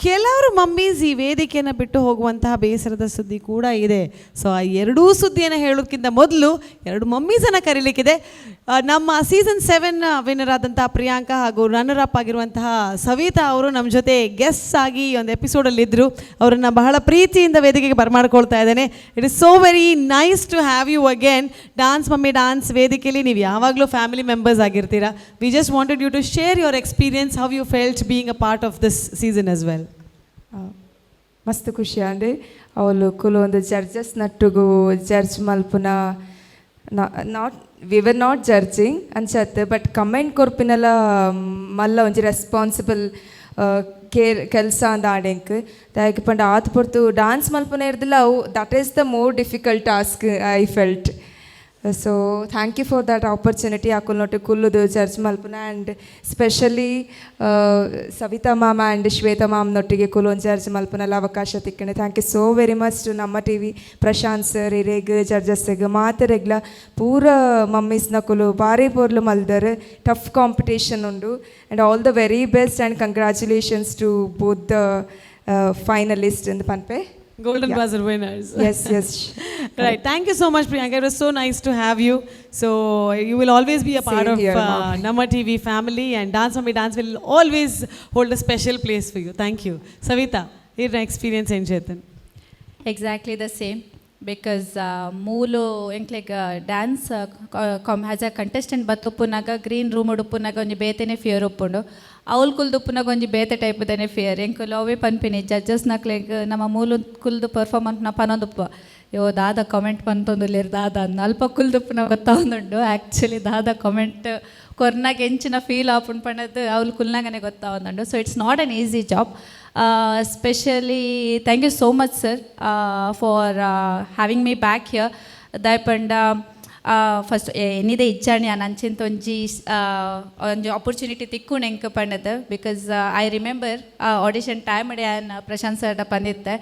ಕೆಲವರು ಮಮ್ಮೀಸ್ ಈ ವೇದಿಕೆಯನ್ನು ಬಿಟ್ಟು ಹೋಗುವಂತಹ ಬೇಸರದ ಸುದ್ದಿ ಕೂಡ ಇದೆ. ಸೊ ಆ ಎರಡೂ ಸುದ್ದಿಯನ್ನು ಹೇಳೋದಕ್ಕಿಂತ ಮೊದಲು ಎರಡು ಮಮ್ಮೀಸನ್ನು ಕರೀಲಿಕ್ಕಿದೆ. ನಮ್ಮ ಸೀಸನ್ 7 ವಿನ್ನರ್ ಆದಂತಹ ಪ್ರಿಯಾಂಕಾ ಹಾಗೂ ರನ್ನರ್ ಅಪ್ ಆಗಿರುವಂತಹ ಸವಿತಾ ಅವರು ನಮ್ಮ ಜೊತೆ ಗೆಸ್ಟ್ ಆಗಿ ಈ ಒಂದು ಎಪಿಸೋಡಲ್ಲಿ ಇದ್ದರು. ಅವರನ್ನು ಬಹಳ ಪ್ರೀತಿಯಿಂದ ವೇದಿಕೆಗೆ ಬರಮಾಡ್ಕೊಳ್ತಾ ಇದ್ದೇನೆ. It is so very nice to have you again. Dance mummy dance ವೇದಿಕೆಯಲ್ಲಿ ನೀವು ಯಾವಾಗಲೂ ಫ್ಯಾಮಿಲಿ ಮೆಂಬರ್ಸ್ ಆಗಿರ್ತೀರಾ. We just wanted you to share your experience, how you felt being a part of this season as well. ಮಸ್ತ್ ಖುಷಿ ಅಂದೆ. ಅವಳು ಕುಲೊಂದು judges ನಟ್ಟುಗು judge ಮಲ್ಪುನ, not we were not judging ಅನ್ಸತ್ತೆ, ಬಟ್ ಕಮೆಂಟ್ ಕೊರ್ಪಿನಲ ಮಲ್ಲ ಒಂಜಿ ರೆಸ್ಪಾನ್ಸಿಬಲ್. Care ಕೆಲಸ ಅಂದ ಆಡೆಂಕ್. ದಾಯೆಗ್ ಪಂಡ ಆತ್ ಪೊರ್ತು ಡಾನ್ಸ್ ಮಲ್ಪುನ ಇರ್ದಿಲ್ಲ ಅವು, that is the more difficult task, I felt. So thank you for that opportunity, ಅಕುಲ್ನೊಟ್ಟು ಕುಲ್ಲುದು judge ಮಲ್ಪುನ. And specially Savita ma'am and Shweta ಮ್ಯಾಮ್ನೊಟ್ಟಿಗೆ ಕುಲ್ಲೊಂದು judge ಮಲ್ಪುನಲ್ಲ ಅವಕಾಶ ತಿಕ್ಕಣೆ. Thank you so very much to ನಮ್ಮ ಟಿವಿ, ಪ್ರಶಾಂತ್ ಸರ್, ಇರೆಗ್, ಜಡ್ಜಸ್ಗ್ ಮಾತೆರೆಗ್ಲ. ಪೂರ ಮಮ್ಮೀಸ್ನಕುಲು ಬಾರಿ ಪೊರ್ಲು ಮಲ್ದರ್. Tough competition ಉಂಡು, and all the very best and congratulations to both the finalist ಎಂದು ಪನ್ಪೆ. Golden Buzzer winners. Yes. Right. Thank you so much, Priyanka. It was so nice to have you. So you will always be a part Same of here, ma'am. Namma TV family, and Dance Mummy Dance will always hold a special place for you. Thank you. Savita, your experience in Chetan. Exactly the same, because ಮೂಲು ಎಂಕ್ಲೆಗ್ dance com as a contestant ಬತ್ತುಪ್ಪುನಾಗ, green room ಉಡುಪುನಾಗ ಒಂಜಿ ಬೇತೆನೆ fear ಉಪ್ಪುಂಡು. ಅವ್ಲು ಕುಲ್ದುಪ್ಪುನಾಗ ಒಂಜಿ ಬೇತೆ ಟೈಪ್ದನೆ fear. ಎಂಕುಲು ಅವೇ ಪನ್ಪಿನಿ ಜಡ್ಜಸ್ನಕ್ಲೆಗ್, ನಮ್ಮ ಮೂಲು ಕುಲ್ದು ಪರ್ಫಾರ್ಮೆನ್ಸ್ ಪನೊಂದುಪ್ಪ, ಯೋ ದಾದ ಕಾಮೆಂಟ್ ಪಂತೊಂದುಲ್ಲೆರ್ ದಾದ ಅಲ್ಪ ಕುಲ್ದುಪ್ಪುನ ಗೊತ್ತಾವೊಂದುಂಡು. ಆ್ಯಕ್ಚುಲಿ ದಾದ ಕಾಮೆಂಟ್ ಕೊರ್ನಾಗ ಎಂಚಿನ ಫೀಲ್ ಆಪುಂಡು ಪಂಡದು ಅವ್ಲು ಕುಲ್ನಾಗನೆ ಗೊತ್ತಾವೊಂದುಂಡು. So it's not an easy job. Specially thank you so much, sir, for having me back here. ದಾಯಪಂಡ first ಎನಿದೆ ಇಚ್ಚಾಣಿ ಅಂಚಿಂತ ಒಂಜಿ ಒಂಜಿ ಆಪರ್ಚುನಿಟಿ ತಿಕ್ಕುಂಡು ಎಂಕ್ ಪಂಡದು, because I remember audition time ಯಾನ್ ಪ್ರಶಾಂತ್ ಸರ್ ಪಂದಿತ್ತೆ,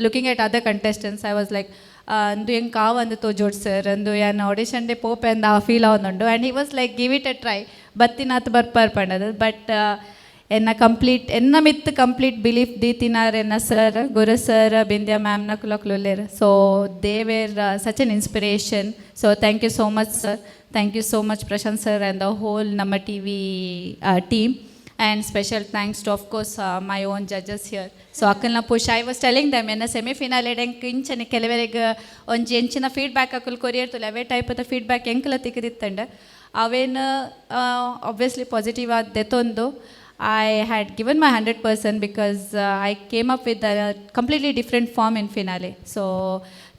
looking at other contestants, I was like, ಅಂದು ಎಂಕ್ ಆವಂದು ತೋಜೋಡ್ sir, ಅಂದು ಯಾನ್ ಆಡಿಷನ್ ಡೇ ಪೋಪೆ ಅಂದ್ ಆ ಫೀಲ್ ಆವೊಂದುಂಡು. And he was like, "Give it a try, ಬತ್ತಿನಾತ್ ಬರ್ಪಾರ್" ಪಂಡದು. ಬಟ್ ಎನ್ನ ಕಂಪ್ಲೀಟ್ ಎನ್ನ ಮಿತ್ ಕಂಪ್ಲೀಟ್ ಬಿಲೀಫ್ ದೀತಿನಾರ್ ಎನ್ನ sir, Guru sir, Bindya ma'am ನಕುಲಕ್ಲುಲ್ಲೇರ್. So they were such an inspiration. So thank you so much, sir. Thank you so much, Prashant sir, and the whole ನಮ್ಮ TV team, and special thanks to, of course, my own judges here. So ಅಕ್ಕಲ್ನ push, I was telling them, ಎನ್ನ semifinal ಎಂಕ್ ಇಂಚನೆ ಕೆಲವರಿಗೆ ಒಂಜಿ ಎಂಚಿನ feedback ಅಕುಲು courier ತುಲೆ, ಅವೇ ಟೈಪದ feedback ಎಂಕಲ ತಿಕ್ಕದಿತ್ತಂಡ. ಅವೇನು obviously positive ಆದ ದೆತ್ತೊಂದು I had given my 100% because I came up with a completely different form in finale. So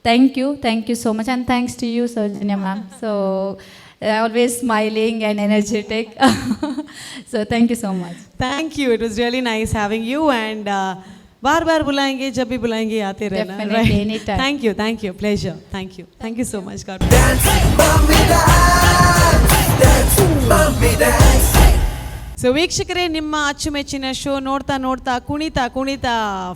thank you, thank you so much, and thanks to you, Soujanya ma'am. So always smiling and energetic. So thank you so much. Thank you. It was really nice having you, and बार बार बुलाएंगे, जब भी बुलाएंगे आते रहना. Definitely, anytime. Thank you, thank you. Pleasure. Thank you, thank you so much. God. Mummy dance, dance, mummy dance. So ವೀಕ್ಷಕರೇ, ನಿಮ್ಮ ಅಚ್ಚುಮೆಚ್ಚಿನ show ನೋಡ್ತಾ ನೋಡ್ತಾ, ಕುಣಿತಾ ಕುಣಿತಾ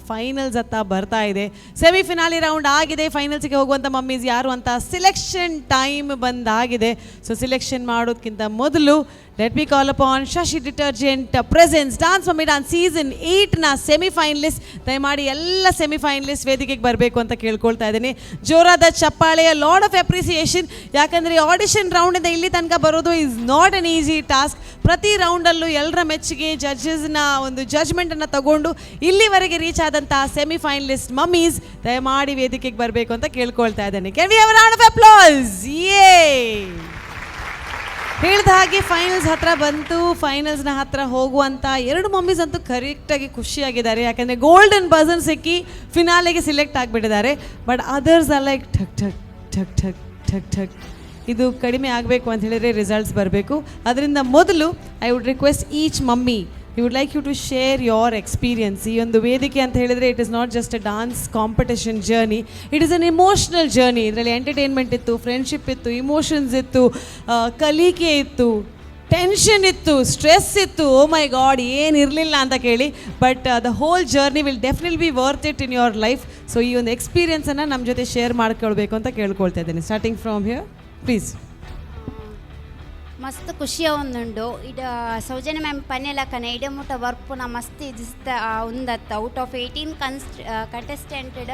ಫೈನಲ್ಸ್ ಹತ್ತ ಬರ್ತಾ ಇದೆ. ಸೆಮಿಫಿನಾಲಿ ರೌಂಡ್ ಆಗಿದೆ. ಫೈನಲ್ಸ್ಗೆ ಹೋಗುವಂಥ ಮಮ್ಮೀಸ್ ಯಾರು ಅಂತ ಸಿಲೆಕ್ಷನ್ ಟೈಮ್ ಬಂದಾಗಿದೆ. ಸೊ ಸಿಲೆಕ್ಷನ್ ಮಾಡೋದಕ್ಕಿಂತ ಮೊದಲು, let me call upon Shashi Detergent presents Dance Mummy Dance season 8ನ semifinalist. ದಯಮಾಡಿ ಎಲ್ಲ ಸೆಮಿಫೈನಲಿಸ್ಟ್ ವೇದಿಕೆಗೆ ಬರಬೇಕು ಅಂತ ಕೇಳ್ಕೊಳ್ತಾ ಇದ್ದೀನಿ. ಜೋರಾದ ಚಪ್ಪಾಳೆಯ lot of appreciation. ಯಾಕಂದರೆ ಆಡಿಷನ್ ರೌಂಡಿಂದ ಇಲ್ಲಿ ತನಕ ಬರೋದು is not an easy task. ಪ್ರತಿ ರೌಂಡಲ್ಲೂ ಎಲ್ಲರ ಮೆಚ್ಚುಗೆ, ಜಡ್ಜಸ್ನ ಒಂದು ಜಜ್ಮೆಂಟನ್ನು ತಗೊಂಡು ಇಲ್ಲಿವರೆಗೆ ರೀಚ್ ಆದಂಥ ಸೆಮಿಫೈನಲಿಸ್ಟ್ ಮಮ್ಮೀಸ್ ದಯಮಾಡಿ ವೇದಿಕೆಗೆ ಬರಬೇಕು ಅಂತ ಕೇಳ್ಕೊಳ್ತಾ ಇದ್ದೇನೆ. Can we have round of applause? ಯೇ, ಹೇಳಿದ ಹಾಗೆ ಫೈನಲ್ಸ್ ಹತ್ರ ಬಂತು. ಫೈನಲ್ಸ್ನ ಹತ್ರ ಹೋಗುವಂಥ ಎರಡು ಮಮ್ಮೀಸ್ ಅಂತೂ ಕರೆಕ್ಟಾಗಿ ಖುಷಿಯಾಗಿದ್ದಾರೆ. ಯಾಕಂದರೆ ಗೋಲ್ಡನ್ ಬಜರ್ ಸಿಕ್ಕಿ ಫಿನಾಲೆಗೆ ಸಿಲೆಕ್ಟ್ ಆಗಿಬಿಟ್ಟಿದ್ದಾರೆ. But others are like ಠಕ್ ಠಕ್ ಠಕ್ ಠಕ್ ಠಕ್ ಠಕ್. ಇದು ಕಡಿಮೆ ಆಗಬೇಕು ಅಂತ ಹೇಳಿದರೆ ರಿಸಲ್ಟ್ಸ್ ಬರಬೇಕು. ಅದರಿಂದ ಮೊದಲು I would request each mummy, we would like you to share your experience. ಈ ಒಂದು ವೇದಿಕೆ ಅಂತ ಹೇಳಿದರೆ, it is not just a dance competition journey, it is an emotional journey. ಇದರಲ್ಲಿ ಎಂಟರ್ಟೈನ್ಮೆಂಟ್ ಇತ್ತು, ಫ್ರೆಂಡ್ಶಿಪ್ ಇತ್ತು, ಇಮೋಷನ್ಸ್ ಇತ್ತು, ಕಲಿಕೆ ಇತ್ತು, ಟೆನ್ಷನ್ ಇತ್ತು, ಸ್ಟ್ರೆಸ್ ಇತ್ತು. ಓ ಮೈ ಗಾಡ್, ಏನು ಇರಲಿಲ್ಲ ಅಂತ ಕೇಳಿ. But the whole journey will definitely be worth it in your life. So ಈ ಒಂದು ಎಕ್ಸ್ಪೀರಿಯನ್ಸನ್ನು ನಮ್ಮ ಜೊತೆ ಶೇರ್ ಮಾಡ್ಕೊಳ್ಬೇಕು ಅಂತ ಕೇಳ್ಕೊಳ್ತಾ ಇದ್ದೇನೆ. Starting from here, please. ಮಸ್ತ್ ಖುಷಿ ಒಂದುಂಡು. ಇಡ ಸೌಜನ್ಯ ಮ್ಯಾಮ್ ಪನ್ನೆಲಕನೆ ಇಡ ಮುಟ ಬರ್ಪುನ ಮಸ್ತ್ ಇದಿಸ್ತ ಉಂದತ್ತ. Out of 18 contestanted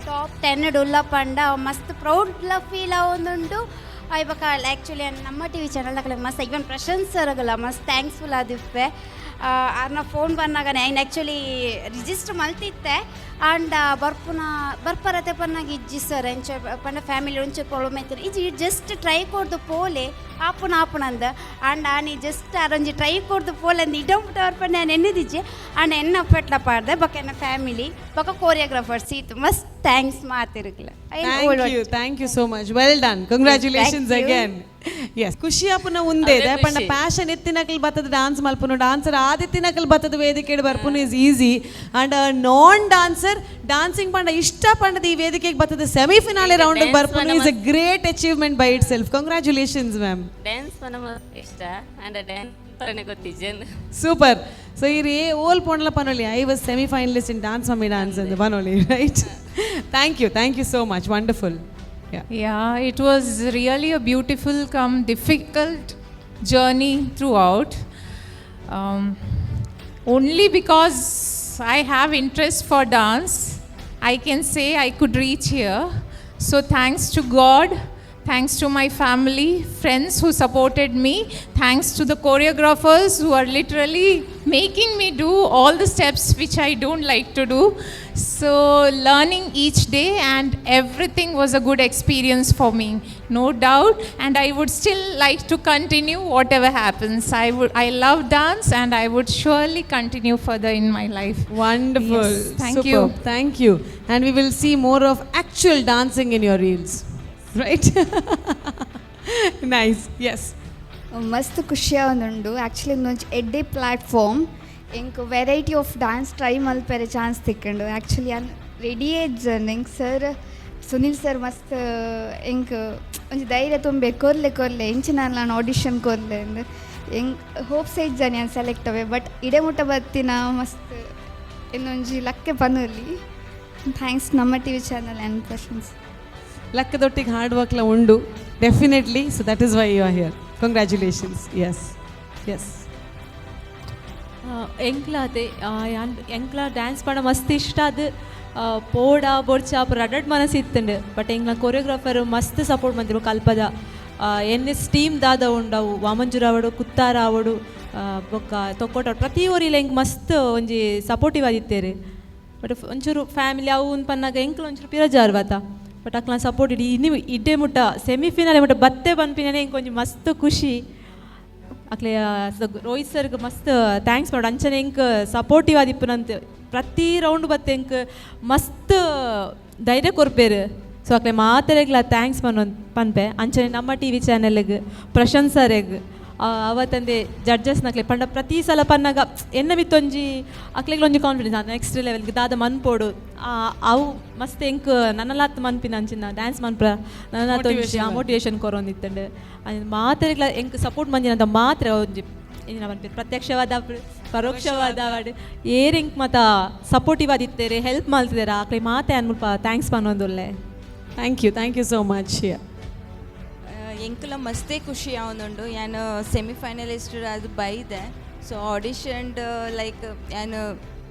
top 10 ಉಲ್ಲ ಪಂಡ ಮಸ್ತ್ ಪ್ರೌಡ್ಲ ಫೀಲ್ ಆವೊಂದುಂಡು. ಇವಾಗ ಆ್ಯಕ್ಚುಲಿ ನಮ್ಮ ಟಿವಿ ಚಾನಲ್ ಮಸ್ತ್, ಇವನ್ ಪ್ರಶಾಂತ್ ಸರ್ಗಲ ಮಸ್ತ್ ಥ್ಯಾಂಕ್ಸ್ಫುಲ್ ಆದಿಪ್ಪೆ. ಆರ್ನ ಫೋನ್ ಬಂದಾಗ ನಾನು ಆ್ಯಕ್ಚುಲಿ ರಿಜಿಸ್ಟರ್ ಮಲ್ತಿತ್ತೆ. ಆ್ಯಂಡ್ ಬರ್ಪುನ ಬರ್ಪರತೆ ಪನ್ನಾಗ ಇಜ್ಜಿ ಸರ್, ಎಂಚ ಪಂಡ ಫ್ಯಾಮಿಲಿ ಒಂಚೂರು ಪ್ರಾಬ್ಲಮ್ ಐತೆ, ಇಜ್ಜಿ, ಜಸ್ಟ್ ಟ್ರೈ ಕೊಡ್ದು ಪೋಲೆ, ಆಪುನ ಆಪುನಂದ. ಆ್ಯಂಡ್ ಆನಿ ಜಸ್ಟ್ ಅರೊಂಜಿ ಟ್ರೈ ಕೊಡ್ದು ಪೋಲೆ ಅಂದ್ ಇಡಂಪುಟ ಬರ್ಪಂಡ ನಾನು ಎನ್ನಿದಿಜ್ಜಿ. ಆ್ಯಂಡ್ ಎನ್ನ ಅಪ್ಪಟ್ಲ ಪಾಡ್ದೆ. ಬೊಕ ಎನ್ನ ಫ್ಯಾಮಿಲಿ ಬೊಕ ಕೋರಿಯೋಗ್ರಾಫರ್ಸ್ ಇತ್ತು, ಮಸ್ತ್ thanks ಮಾತಿರ್ಗಲ. Thank you, thank you so much. Well done, congratulations Thank you. Again. S, ಖುಷಿ ಆಪುನ ಉಂದೇ. ಅವೇ ಪಂಡ ಖುಷಿ. ಪ್ಯಾಷನ್ ಎತ್ತಿನಕಲ್ ಬತ್ತದ ಡಾನ್ಸ್ ಮಲ್ಪುನು, ಡಾನ್ಸರ್ ಆದಿತ್ತಿನಕಲ್ ಬತ್ತದ ವೇದಿಕೆಡ್ ಬರ್ಪುನು is easy. And non dancer, dancing ಪಂಡ ಇಷ್ಟ ಪಂಡದ ಈ ವೇದಿಕೆಗೆ ಬತ್ತದ semi finale round dance ಬರ್ಪುನು is a great achievement by itself. Congratulations, ma'am. Dance ಪನ ಇಷ್ಟ ಅಂಡ್ ಡ್ಯಾನ್ಸ್ ಪರನೆ ಗೊತ್ತಿಜ್ಜನ್. ಸೂಪರ್. ಸೊ ಇರಿ ಓಲ್ ಪೋಂಡ್ಲ ಪನೊಲಿ, "I was semi finalist in Dance Mummy Dance" ಅಂತ ಪನೊಲಿ, right? Thank you, thank you so much. Wonderful. Yeah, it was really a beautiful come difficult journey throughout. Only because I have interest for dance, I can say I could reach here. So thanks to God, thanks to my family, friends who supported me, thanks to the choreographers who are literally making me do all the steps which I don't like to do. So learning each day and everything was a good experience for me, no doubt. And I would still like to continue whatever happens. I love dance and I would surely continue further in my life. Wonderful. Yes, thank you. Superb. Thank you. And we will see more of actual dancing in your reels. Right? Nice. Yes. ಮಸ್ತ್ ಖುಷಿ ಆವೊಂದುಂಡು. Actually ಒಂದೊಂಜಿ ಎಡ್ಡೆ platform. ಎಂಕ್ variety of dance try ಮಲ್ಪೆರೆ chance ತಿಕ್ಕಂಡು. Actually ಯಾನ್ ready ಇಜ್ಜನ್. ಎಂಕ್ sir, Sunil sir ಮಸ್ತ್ ಎಂಕ್ ಒಂಜಿ ಧೈರ್ಯ ತುಂಬೆ, ಕೊರ್ಲೆ ಕೊರ್ಲೆ, ಎಂಚಿನ ನಾನು ಆಡಿಷನ್ ಕೊರ್ಲೆ ಅಂದ್. ಎಂಕ್ ಹೋಪ್ಸ್ ಇಜ್ಜಾನಿ ಯಾನ್ ಸೆಲೆಕ್ಟ್ ಅವೆ. ಬಟ್ ಇಡೆ ಮುಟ್ಟ ಬತ್ತಿನ ಮಸ್ತ್ ಇನ್ನೊಂಜಿ ಲಕ್ಕೆ ಪನೊಲಿ. Thanks ನಮ್ಮ TV channel and Prashant. ಲಕ್ಕದೊಟ್ಟಿಗೆ hard ವರ್ಕ್ಲ ಉಂಡು definitely. So that is why you are here. Congratulations. Yes. ಎಂಕ್ಲಾತೆ ಯಾನ್ ಎಂಕ್ಲ ಡ್ಯಾನ್ಸ್ ಪಂಡ ಮಸ್ತ್ ಇಷ್ಟ. ಅದು ಪೋಡ ಬೊಡ್ಚ ರಡಡ್ ಮನಸ್ಸು ಇತ್ತುಂಡು. ಬಟ್ ಎಂಕ್ಲ ಕೊರಿಯೋಗ್ರಾಫರ್ ಮಸ್ತ್ ಸಪೋರ್ಟ್ ಮಂತಿರು. ಕಲ್ಪದ N S team ದಾದ ಉಂಡವು, ವಾಮಂಜೂರ್ ಆವಡು, ಕುತ್ತಾರ ಆವಡು, ಬೊಕ್ಕ ತೊಕ್ಕೊಟ, ಪ್ರತಿ ಊರಿಲ ಎಂಕ್ ಮಸ್ತ್ ಒಂಜಿ ಸಪೋರ್ಟಿವ್ ಆದಿತ್ತೇರು. ಬಟ್ ಒಂಚೂರು ಫ್ಯಾಮಿಲಿ ಅವು ಉಂದು ಪನ್ನಾಗ ಎಂಕ್ಲ ಒಂಚೂರು ಪಿರಜಾರ್ ಬಾತ. ಬಟ್ ಅಕ್ಲ ಸಪೋರ್ಟ್ ಇಡಿ ಇನ್ನು ಇಡ್ಡೆ ಮುಟ್ಟ ಸೆಮಿಫಿನಲ್ ಮುಟ್ಟ ಬತ್ತೆ ಪನ್ಪಿನೇ ಎಂಕ್ ಒಂಜಿ ಮಸ್ತ್ ಖುಷಿ. ಅಕ್ಲೆ ರೋಹಿತ್ ಸರ್ಗ್ ಮಸ್ತ್ thanks ಮಾಡು. ಅಂಚನೆ ಎಂಕ್ ಸಪೋರ್ಟಿವ್ ಆದಿಪ್ಪುನಂತ ಪ್ರತಿ ರೌಂಡ್ ಬತ್ತೆ ಎಂಕ್ ಮಸ್ತ್ ಧೈರ್ಯ ಕೊರ್ಪೇರು. ಸೊ ಅಕ್ಲೆ ಮಾತೆರೆಗ್ಲ thanks ಪನ್ಪೆ. ಅಂಚನೆ ನಮ್ಮ ಟಿವಿ ಚಾನೆಲ್ಗ್, ಪ್ರಶಂತ್ ಸರೆಗ್, ಅವತ್ತಂದೆ ಜಡ್ಜಸ್ ನಕ್ಲೆ. ಪಂಡ ಪ್ರತಿ ಸಲ ಪನ್ನಾಗ ಎನ್ನ ಮಿತ್ತೊಂಜಿ ಅಕ್ಲೆಗ್ಲ ಒಂಜಿ ಕಾನ್ಫಿಡೆನ್ಸ್, ನೆಕ್ಸ್ಟ್ ಲೆವೆಲ್ಗೆ ದಾದ ಮನ್ಪೋಡು. ಅವು ಮಸ್ತ್ ಎಂಕ್ ನನಲಾತ್ ಮನ್ಪಿನ ಅಂಚಿನ ಡ್ಯಾನ್ಸ್ ಮನ್ಪ್ರ ನನಲಾತ್ ಒಂಜಿ Motivation. Motivation ಕೊರೊಂದಿತ್ತಂಡು. ಮಾತೆರೆಗ್ಲ ಎಂಕ್ ಸಪೋರ್ಟ್ ಮಂಜಿನಂತ ಮಾತ್ರ ಒಂಜಿ ಎಂಚಿನ ಪನ್ಪೆರ್, ಪ್ರತ್ಯಕ್ಷವಾದ ಪರೋಕ್ಷವಾದ ಏರ್ ಎಂಕ್ ಮಾತ ಸಪೋರ್ಟಿವ್ ಆದಿತ್ತೇರೆ, ಹೆಲ್ಪ್ ಮಲ್ತಿದಾರೆ, ಆಕ್ಲೆ ಮಾತೆ ಯಾನ್ ಮುಲ್ಪ thanks ಪನೊಂದುಲ್ಲೆ. Thank you, thank you so much. ಎಂಕುಲ ಮಸ್ತೇ ಖುಷಿ ಆವೊಂದುಂಡು. ಯಾನ್ ಸೆಮಿಫೈನಲಿಸ್ಟ್ ಅದು ಬೈದೆ. ಸೊ ಆಡಿಷನ್ಡ್ ಲೈಕ್ ಯಾನ್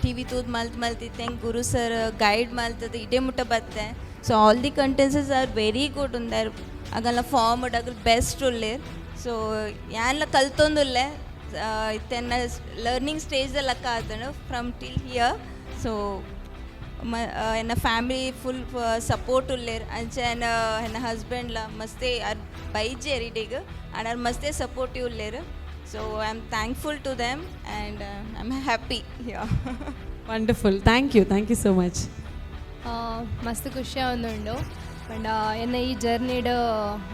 ಟಿವಿ ತೂದ್ ಮಲ್ತ್ ಮಲ್ತಿತ್ತೆ. ಎಂಕ್ ಗುರು ಸರ್ ಗೈಡ್ ಮಲ್ತದ ಇಡೇ ಮುಟ್ಟ ಬತ್ತೆ. So all the contestants are very good ಉಂದಾರ್. ಅಗಲ್ನ form ಅಗಲ್ ಬೆಸ್ಟ್ ಉಲ್ಲೇರ್. ಸೊ ಯಾನ್ಲ ಕಲ್ತೊಂದುಲ್ಲೆ. ಇತ್ತೆನ್ನ ಲರ್ನಿಂಗ್ ಸ್ಟೇಜ್ ಲಕ್ಕ ಆತಂಡು from till here. So ಮ ಎನ್ನ family full support ಉಲ್ಲೇರ್. ಅಂಚ ಎನ್ನ ಎನ್ನ ಹಸ್ಬೆಂಡ್ಲ ಮಸ್ತೆ ಅರ್ ಬೈಜೇರ್ ಇಡೀಗ್ ಆ್ಯಂಡ್ ಅರ್ ಮಸ್ತೆ ಸಪೋರ್ಟಿವ್ ಉಲ್ಲೇರ್. So I am thankful to them and I am happy. Wonderful. Thank you, thank you so much. ಮಸ್ತ್ ಖುಷಿ ಆವೊಂದುಂಡು. ಪಂಡ ಎನ್ನ ಈ ಜರ್ನಿಡ್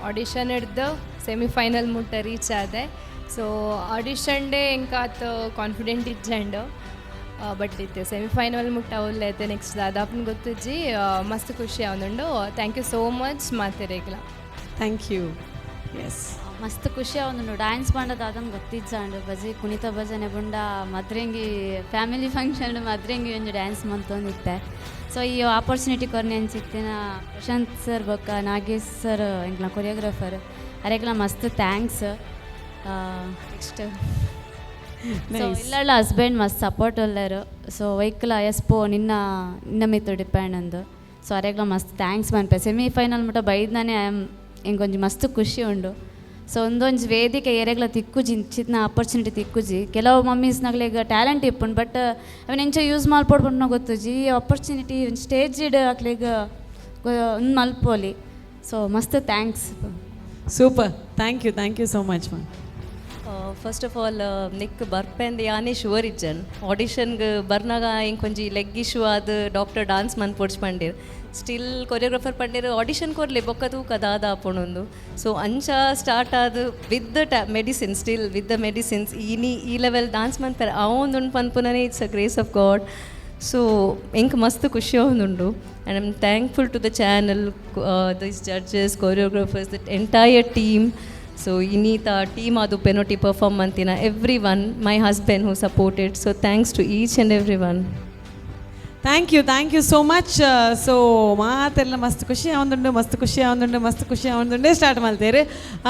ಆಡಿಷನ್ ಹಿಡ್ದು ಸೆಮಿಫೈನಲ್ ಮುಟ್ಟ ರೀಚ್ ಆದೆ. ಸೊ ಆಡಿಷನ್ ಡೇ ಎಂಕಾತ್ ಕಾನ್ಫಿಡೆಂಟ್ ಇಜ್ಜಂಡು. ಬಟ್ ಇತ್ತೆ ಸೆಮಿಫೈನಲ್ ಮುಟ್ಟ ಉಲ್ಲೆತೆ. ನೆಕ್ಸ್ಟ್ ದಾದಾಪುನ ಗೊತ್ತಿಜ್ಜಿ. ಮಸ್ತ್ ಖುಷಿ ಆವೊಂದುಂಡು. Thank you so much ಮಾತೆರೆಗ್ಲ. Thank you. S. ಮಸ್ತ್ ಖುಷಿ ಆವೊಂದುಂಡು. ಡ್ಯಾನ್ಸ್ ಪಂಡ ದಾದನ್ ಗೊತ್ತಿಜ್ಜಾಂಡು. ಬಜಿ ಕುಣಿತ ಭಜನೆ ಬುಂಡ ಮದ್ರೆಂಗಿ ಫ್ಯಾಮಿಲಿ ಫಂಕ್ಷನ್ ಮದ್ರೆಂಗಿ ಒಂಜಿ ಡ್ಯಾನ್ಸ್ ಮಂತೊಂದಿತ್ತೆ. ಸೊ ಈ ಆಪರ್ಚುನಿಟಿ ಕೊರ್ನೆ ಅಂಚಿತ್ತಿನ ಪ್ರಶಾಂತ್ ಸರ್ ಬೊಕ್ಕ ನಾಗೇಶ್ ಸರ್, ಎಂಕ್ಲ ಕೊರಿಯೋಗ್ರಾಫರ್, ಅರೆಗ್ಲ ಮಸ್ತ್ thanks. Next so ಇಲ್ಲಳ್ಳ husband ಮಸ್ತ್ ಸಪೋರ್ಟ್ ಉಲ್ಲೆರ್. ಸೊ ವೈಕ್ಲ ಎಸ್ ಪೋ ನಿನ್ನ ನಿನ್ನ ಮಿತ್ತು ಡಿಪೆಂಡ್ ಅಂದು. ಸೊ ಅರೆಗ್ಲ ಮಸ್ತ್ thanks ಪನ್ಪೆ. ಸೆಮಿಫೈನಲ್ ಮುಟ್ಟ ಬೈದ್ನಾನೆ I am ಎಂಕೊಂಜಿ ಮಸ್ತ್ ಖುಷಿ ಉಂಡು. ಸೊ ಒಂದೊಂಜಿ ವೇದಿಕೆ ಏರೆಗ್ಲ ತಿಕ್ಕುಜಿ, ಇಂಚಿತ್ನ ಆಪರ್ಚುನಿಟಿ ತಿಕ್ಕುಜಿ. ಕೆಲವು ಮಮ್ಮೀಸ್ನಗ್ಲೆಗ್ ಟ್ಯಾಲೆಂಟ್ ಇಪ್ಪುಂಡು, ಬಟ್ ಅವೆನ್ ಎಂಚ ಯೂಸ್ ಮಲ್ಪೊಡು ಪನ್ಪುನ ಗೊತ್ತುಜಿ. ಈ ಆಪರ್ಚುನಿಟಿ ಸ್ಟೇಜ್ ಅಕ್ಲೆಗ್ ಉಂದು ಮಲ್ಪೊಲಿ. ಸೊ ಮಸ್ತ್ thanks. Super. Thank you, thank you so much, ma'am. First of all ನಿಕ್ ಬರ್ಪೆಂದ್ ಯಾನೇ ಶುವರ್ ಇಜ್ಜನ್. ಆಡಿಷನ್ಗೆ ಬರ್ನಾಗ ಇಂಕೊಂಜಿ ಲೆಗ್ ಇಶ್ಯೂ ಆದ್ ಡಾಕ್ಟರ್ ಡಾನ್ಸ್ ಮನ್ಪೊಡ್ಚ್ ಪಂಡೇರ್. ಸ್ಟಿಲ್ ಕೊರಿಯೋಗ್ರಾಫರ್ ಪಂಡೇರ್ ಆಡಿಷನ್ ಕೊರ್ಲೆ, ಬೊಕ್ಕ ತೂಕ ದಾದ ಆಪುಂಡುಂದು. ಸೊ ಅಂಚ ಸ್ಟಾರ್ಟ್ ಆದ್ with the medicine, still with the medicines ಇನಿ ಈ ಲೆವೆಲ್ ಡಾನ್ಸ್ ಮನ್ಪೆರೆ ಆವೊಂದುಂಡು ಪನ್ಪುನನೇ it's a grace of God. So ಎಂಕ್ ಮಸ್ತ್ ಖುಷಿ ಆವೊಂದುಂಡು and I'm thankful to the channel, this judges, choreographers, the entire team. So ಇನ್ನೀತ team ಅದು ಪೆನೋಟಿ perform ಅಂತಿನ every one, my husband who supported. So thanks to each and every one. Thank you, thank you so much. So ಮಾತೆಲ್ಲ ಮಸ್ತ್ ಖುಷಿ ಆವೊಂದುಂಡು, ಮಸ್ತ್ ಖುಷಿ ಆವೊಂದುಂಡು, ಮಸ್ತ್ ಖುಷಿ ಆವೊಂದುಂಡೆ ಸ್ಟಾರ್ಟ್ ಮಲ್ತೇರು.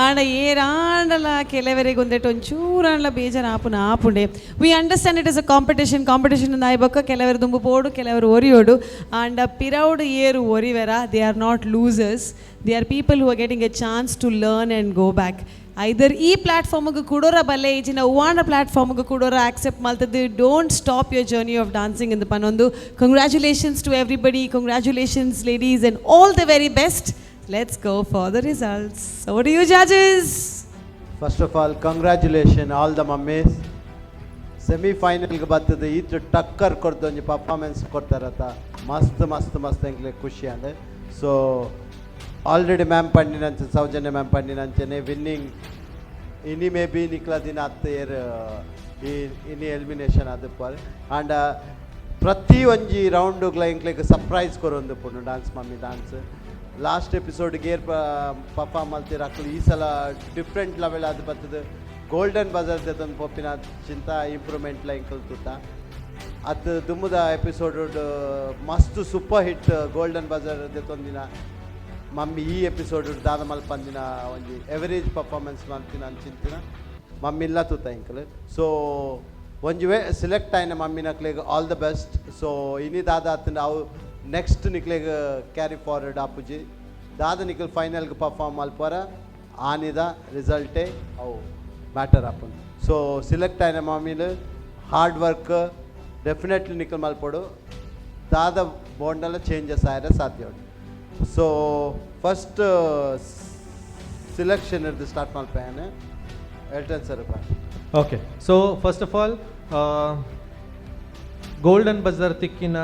ಆಂಡ ಏರಾಂಡಲ ಕೆಲವರಿಗೆ ಒಂದೆಟ್ ಒಂಚೂರಾಂಡಲ ಬೇಜಾರು ಆಪುನ ಆಪುಂಡೆ. We understand it is a competition. Competition ಆಯ್ಬೊಕ್ಕ ಕೆಲವರು ದುಂಬು ಪೋಡು, ಕೆಲವರು ಒರಿಯೋಡು. ಆಂಡ ಪಿರೌಡು ಏರು ಒರಿವೆರ, they are not losers. They are people who are getting a chance to learn and go back. Either ಈ ಪ್ಲಾಟ್ಫಾರ್ಮ್ಗೆ ಕೂಡೋರ ಬಲ್ಲೆ ಈಚಿನ ಹೂವಾಣ ಪ್ಲಾಟ್ಫಾರ್ಮ್ಗೆ ಕೂಡೋರ accept ಮಲ್ತದ್ದು. Don't stop your journey of dancing ಇಂದ ಪನೊಂದು. Congratulations to everybody, congratulations ladies, and all the very best. Let's go for the results. Over to you, judges. First of all, congratulation all the mummies. ಸೆಮಿಫೈನಲ್ಗೆ ಬರ್ತದೆ, ಈತ ಟಕ್ಕರ್ ಕೊಡ್ದು ಒಂಜಿ performance ಕೊಡ್ತಾರತ. ಮಸ್ತ್ ಮಸ್ತ್ ಮಸ್ತ್ ಎಂಕ್ಲೆ ಖುಷಿ and. ಸೊ ಆಲ್ರೆಡಿ ಮ್ಯಾಮ್ ಪಂಡಿನಂಚೆ, ಸೌಜನ್ಯ ಮ್ಯಾಮ್ ಪಂಡಿನಂಚನೆ, ವಿನ್ನಿಂಗ್ ಇನಿ ಮೇ ಬಿ ನಿಕ್ಲ ದಿನ ಹತ್ತು ಏರ್ ಈ ಇನಿ ಎಲಿಮಿನೇಷನ್ ಆದುಪ್ಪರ್. ಆಂಡ ಪ್ರತಿ ಒಂಜಿ ರೌಂಡುಗ್ಲ ಎಂಕ್ಲೆಗ್ ಸರ್ಪ್ರೈಸ್ ಕೊರೊಂದು ಪುಂಡು dance mummy dance. Last episode gear perform ಮಲ್ತಿರ ಅಕ್ಲು ಈ ಸಲ ಡಿಫ್ರೆಂಟ್ ಲೆವೆಲ್ ಆದ್ ಬರ್ತದೆ. ಗೋಲ್ಡನ್ ಬಜರ್ ದೆತೊಂದು ಪೋಪಿನ ಚಿಂತ ಇಂಪ್ರೂವ್ಮೆಂಟ್ಲ ಎಂಕುಲು ತೂತ. ಅತ್ ದುಮ್ಮುದ ಎಪಿಸೋಡ್ ಮಸ್ತ್ ಸೂಪರ್ ಹಿಟ್ ಗೋಲ್ಡನ್ ಬಜರ್ ದೆತೊಂದಿನ ಮಮ್ಮಿ ಈ ಎಪಿಸೋಡ್ ದಾದ ಮಲ್ಪಂದಿನ ಒಂಜಿ ಎವರೇಜ್ ಪರ್ಫಾರ್ಮೆನ್ಸ್ ಮಲ್ತಿನ ಅಂಚಿಂತಿನ ಮಮ್ಮಿ ಇಲ್ಲ ತೂತ ಎಂಕಲ್. ಸೊ ಒಂಜಿ ವೇ ಸಿಲೆಕ್ಟ್ ಆಯಿನ ಮಮ್ಮಿನಕ್ಲೆಗ್ ಆಲ್ the best. So ಇನಿ ದಾದ ಆತಂಡ ಅವು ನೆಕ್ಸ್ಟ್ ನಿಕ್ಲೆಗ್ ಕ್ಯಾರಿ ಫಾರ್ವರ್ಡ್ ಆಪುಜಿ. ದಾದ ನಿಕ್ಲ್ ಫೈನಲ್ಗೆ ಪರ್ಫಾರ್ಮ್ ಮಲ್ಪರ ಆನಿದ ರಿಸಲ್ಟೇ ಅವು ಮ್ಯಾಟರ್ ಆಪುಂಡು. ಸೊ ಸಿಲೆಕ್ಟ್ ಆಯಿನ ಮಮ್ಮಿಲು ಹಾರ್ಡ್ ವರ್ಕ್ ಡೆಫಿನೆಟ್ಲಿ ನಿಕ್ಲ್ ಮಲ್ಪೊಡು. ದಾದ ಬೋಂಡಲ ಚೇಂಜಸ್ ಆಯರೆ ಸಾಧ್ಯ ಉಂಡು. ಸೊ ಫಸ್ಟ್ ಸಿಲೆಕ್ಷನ್ ಇರ್ದು ಸ್ಟಾರ್ಟ್ ಮಲ್ಪಯಾನೆ Elton sir. Okay, so first of all, golden buzzer ತಿಕ್ಕಿನ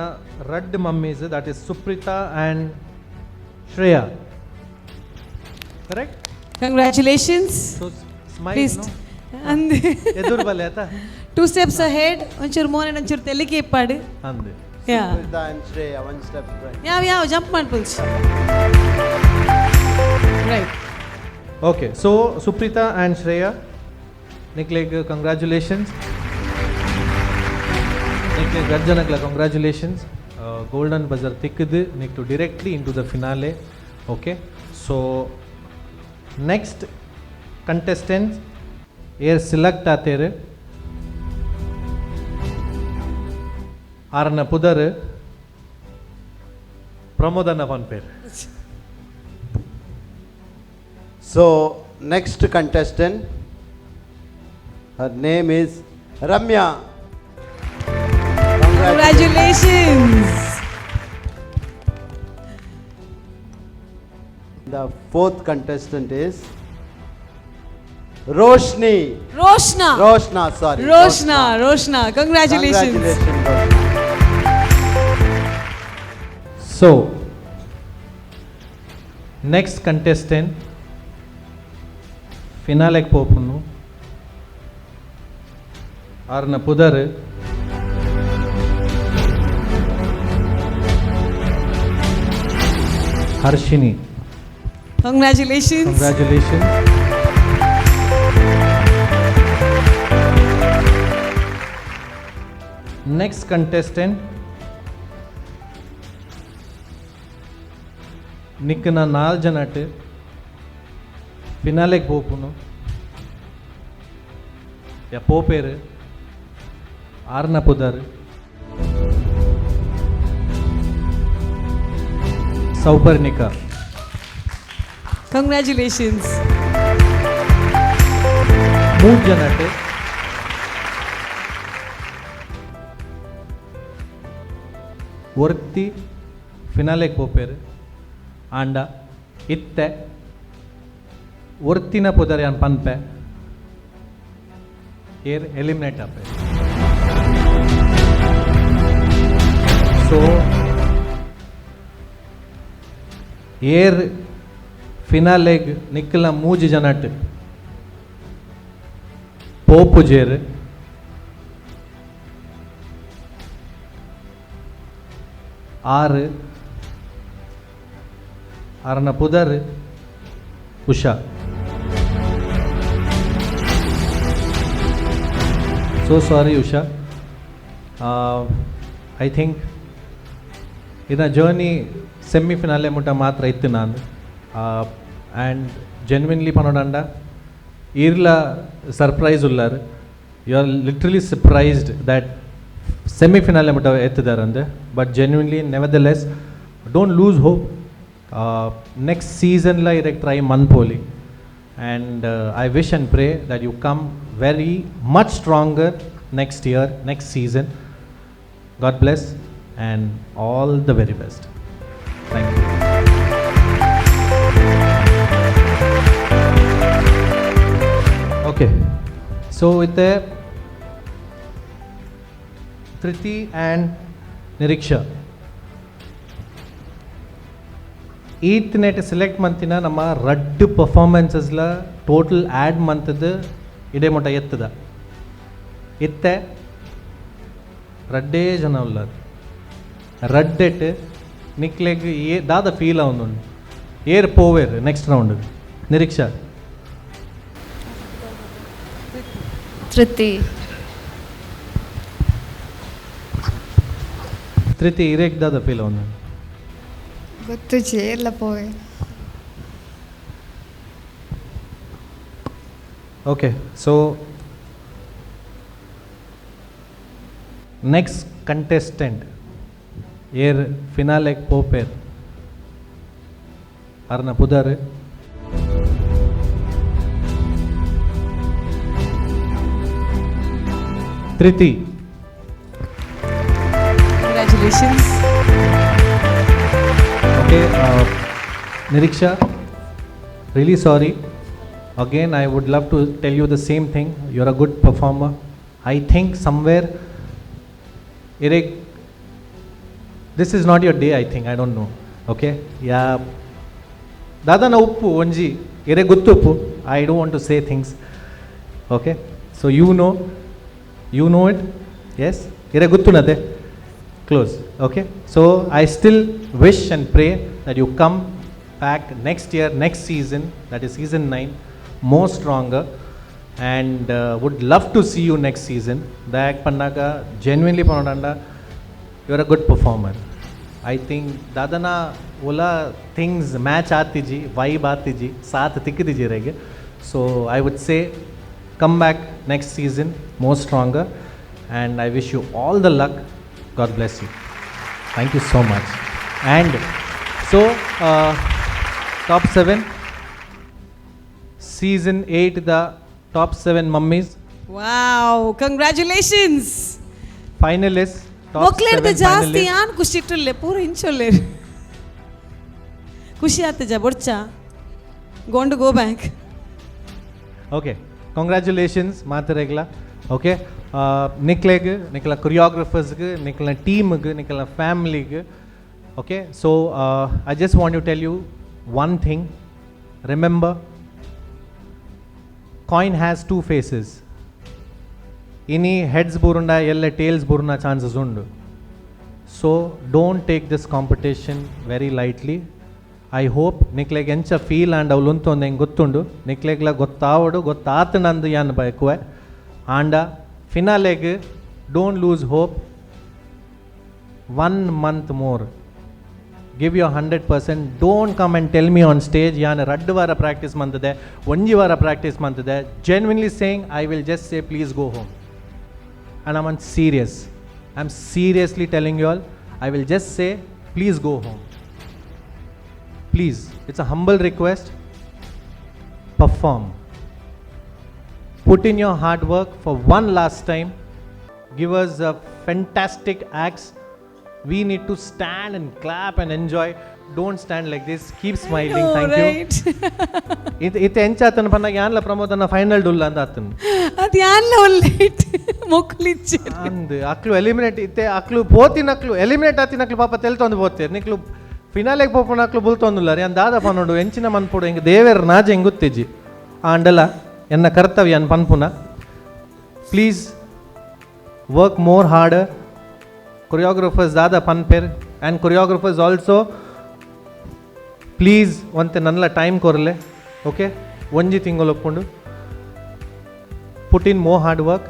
ರಡ್ಡ್ mummies, that is Suprita and Shreya, correct? Congratulations. So smile. Please. ಅಂದೆ. ಎದುರು ಬಲ್ಲೆ ಆತ. To steps ahead. ಒಂಚೂರು ಮೋನೆ ಒಂಚೂರು ತೆಲಿಕೆ ಇಪ್ಪಾಡು. ಅಂದೆ. ಯಾ. Suprita and Shreya, one step right. ಯಾವ ಯಾವ jump ಮಾಡ್ಪುಲ್ಸ್. Right. Okay, so Suprita and Shreya, ನಿಕ್ಲೆಗ್ congratulations. ನಿಕ್ಲೆಗ್ ಗರ್ಜನಕ್ಲ congratulations. Golden buzzer ತಿಕ್ಕದು ನಿಕ್ಲು directly into the finale. Okay, so next contestants ಏರ್ select ಆತೇರು, ಆರನ ಪುದರ್ ಪ್ರಮೋದನ ಪನ್ಪೇರ್. So next contestant, her name is Ramya. Congratulations. The fourth contestant is Roshni. Roshna. Roshna, sorry. Roshna, Roshna, congratulations. Congratulations, Roshna. So next contestant ಫಿನಾಲೆಗ್ ಪೋಪುನು, ಆರ್ನ ಪುದರ್ Harshini. Congratulations. Congratulations. Next contestant ನಿಕ್ಕನ ನಾಲ್ ಜನಟ್ ಫಿನಾಲೆಗ್ ಪೋಪುನು ಯ ಪೋಪೇರು, ಆರ್ನ ಪುದರ್ Sauparnika. Congratulations. ಮೂರು ಜನಟ್ ಒರ್ತಿ ಫಿನಾಲೆಗ್ ಪೋಪೇರು. ಆಂಡ ಇತ್ತೆ ಒರ್ತಿನ ಪುದರ್ ಯಾನ್ ಪನ್ಪೆ. ಏರ್ ಎಲಿಮಿನೇಟ್ ಆಪೆ. ಸೊ ಏರ್ ಫಿನಾಲೆಗ್ ನಿಕ್ಕಲ ಮೂಜಿ ಜನಟ್ ಪೋಪುಜೇರ್. ಆರು ಆರನ ಪುದರ್ Usha. So sorry Usha, I think ಇನ್ನ ಜರ್ನಿ ಸೆಮಿಫಿನಾಲೆ ಮುಟ್ಟ ಮಾತ್ರ ಇತ್ತು ನಾನು. ಆ್ಯಂಡ್ ಜೆನ್ವಿನ್ಲಿ ಪನೋಡಂಡ ಈರ್ಲ ಸರ್ಪ್ರೈಸ್ ಉಲ್ಲಾರ್. You are literally surprised that semifinale ಮುಟ್ಟ ಎತ್ತಿದಾರಂದೆ. But genuinely nevertheless don't lose hope. Next ಸೀಸನ್ಲ ಇದಕ್ಕೆ try ಮನ್ಪೋಲಿ. And I wish and pray that you come very much stronger next year, next season. God bless and all the very best. Thank you. Okay, so with the Triti and Niriksha, ಈತ್ನೆಟ್ select ಮಂತಿನ ನಮ್ಮ ರಡ್ಡು ಪರ್ಫಾರ್ಮೆನ್ಸಸ್ಲ total add ಮಂತದ್ದು ಇಡೇ ಮೊಟ್ಟ ಎತ್ತದ ಇತ್ತೆ ರಡ್ಡೇ ಜನ ಉಲ್ಲರ್. ರಡ್ಡೆಟ್ ನಿಕ್ಲೆಗ್ ಏ ದಾದ feel ಅವನು ಏರ್ ಪೋವೇರ್ ನೆಕ್ಸ್ಟ್ ರೌಂಡ್. ನಿರೀಕ್ಷಾ. ತೃತಿ. ತೃತಿ, ಇರೇಗ್ ದಾದ ಫೀಲ್ ಅವನು? ಗೊತ್ತು ಚೇರ್ಲ ಪೋವೆ. Okay, so next contestant ಏರ್ ಫಿನಾಲೆಗ್ ಪೋಪೇರ್ ಅರ್ನ ಪುದರ್ Triti. Congratulations. Okay, Niriksha, really sorry. Again, I would love to tell you the same thing. You're a good performer. I think somewhere, Eric, this is not your day, I think. I don't know. Okay? Yeah. Dada na uppu, onji. Ere guttu uppu. I don't want to say things. Okay? So you know. You know it. Yes? Ere guttu nate. Close. Okay? So I still wish and pray that you come back next year, next season, that is season 9, more stronger, and would love to see you next season. Dayak Pannaga, genuinely Panodanda, you are a good performer. I think Dadana Ola things match aatiji, vibe aatiji, saath tikkidiji rege. So I would say come back next season more stronger, and I wish you all the luck. God bless you. Thank you so much. And so top 7, season 8, the top 7 mummies. Wow, congratulations. Finalists. Top ಮೊಕ್ಲೆಡ್ದು 7 ಜಾಸ್ತಿ finalists. ಯಾನ್ ಖುಷಿ ಇಟ್ಟುಲ್ಲೆ ಪೂರ ಇಂಚೊಲ್ಲೆ ಖುಷಿ ಆತಜ ಬೊಡ್ಚ ಗೊಂಡು go back. Okay, congratulations ಮಾತರೆಗ್ಲ. Okay, ನಿಕ್ಲೆಗ್, ನಿಕ್ಲ ಕೊರಿಯೋಗ್ರಫರ್ಸ್ಗೆ, ನಿಕ್ಲ ಟೀಮ್ಗೆ, ನಿಕ್ಲ ಫ್ಯಾಮ್ಲಿಗೆ. Okay, so I just want to tell you one thing. Remember, coin has two faces. ಇನಿ heads ಬೂರುಂಡ ಎಲ್ಲ tiles ಬೂರುನ chances ಉಂಡು. So don't take this competition very lightly. I hope ನಿಕ್ಲೆಗ್ ಎಂಚ feel ಆಂಡ್ ಅವ್ಲು ಉಂತೊಂದು ಹೆಂಗೆ ಗೊತ್ತುಂಡು. ನಿಕ್ಲೆಗ್ಲ ಗೊತ್ತಾವಡು ಗೊತ್ತಾತು ನಂದು ಯಾನ್ ಬಯಕುವೆ. ಆಂಡ ಫಿನಾಲೆಗ್ don't lose hope. 1 month more, give your 100%. Don't come and tell me on stage ಯಾನ್ ರಡ್ಡು ವಾರ ಪ್ರಾಕ್ಟೀಸ್ ಮಂತದೆ, ಒಂಜಿ ವಾರ practice ಮಂತದೆ. Genuinely saying, I will just say please go home. And I'm on serious. I'm seriously telling you all, I will just say please go home. Please, it's a humble request. Perform. Put in your hard work for one last time. Give us a fantastic acts. We need to stand and clap and enjoy. Don't stand like this, keep smiling. Thank you. ಇತ್ತೆ ಇತ್ತೆ ಎಂಚ ಆತನ ಪನ್ನಾಗ ಯಾನ್ಲ ಪ್ರಮೋದನ್ನ final ಡುಲ್ಲ ಅಂತ ಆತನ. ಅದು ಯಾನ್ಲ ಒಲ್ಲೇಟ್ ಮೊಕ್ಕಲಿಚ್ಚೆ. ಅಂದ್ ಅಕ್ಲು eliminate ಇತ್ತೆ ಅಕ್ಲು ಪೋತಿನಕ್ಲು eliminate ಆತಿನಕ್ಲು ಪಾಪ ತೆಲ್ತೊಂದು ಪೋತೇರು. ನಿಕ್ಲು ಫಿನಾಲೆಗೆ ಪೋಪುನಕ್ಲು ಬುಲ್ತೊಂದುಲ್ಲಾರ. ಯಾನ್ ದಾದ ಪನ್ನೊಂಡು ಎಂಚಿನ ಮನ್ಪುಡು ಎಂಕ್ ದೇವೆರ್ ನಾಜೆ ಎಂಗ್ ಗೊತ್ತಿಜ್ಜಿ. ಆಂಡಲ ಎನ್ನ ಕರ್ತವ್ಯ ಅನ್ ಪನ್ಪುನ, please work more harder. Choreographers ದಾದ ಪನ್ಪೆರ್ ಆ್ಯಂಡ್ ಕೊರಿಯೋಗ್ರಫರ್ಸ್ ಆಲ್ಸೋ ಪ್ಲೀಸ್ ಒಂತೆ ನನ್ಲ ಟೈಮ್ ಕೊರ್ಲೆ. ಓಕೆ, ಒಂಜಿ ತಿಂಗಳು ಒಪ್ಪುಂಡು. Put in more hard work,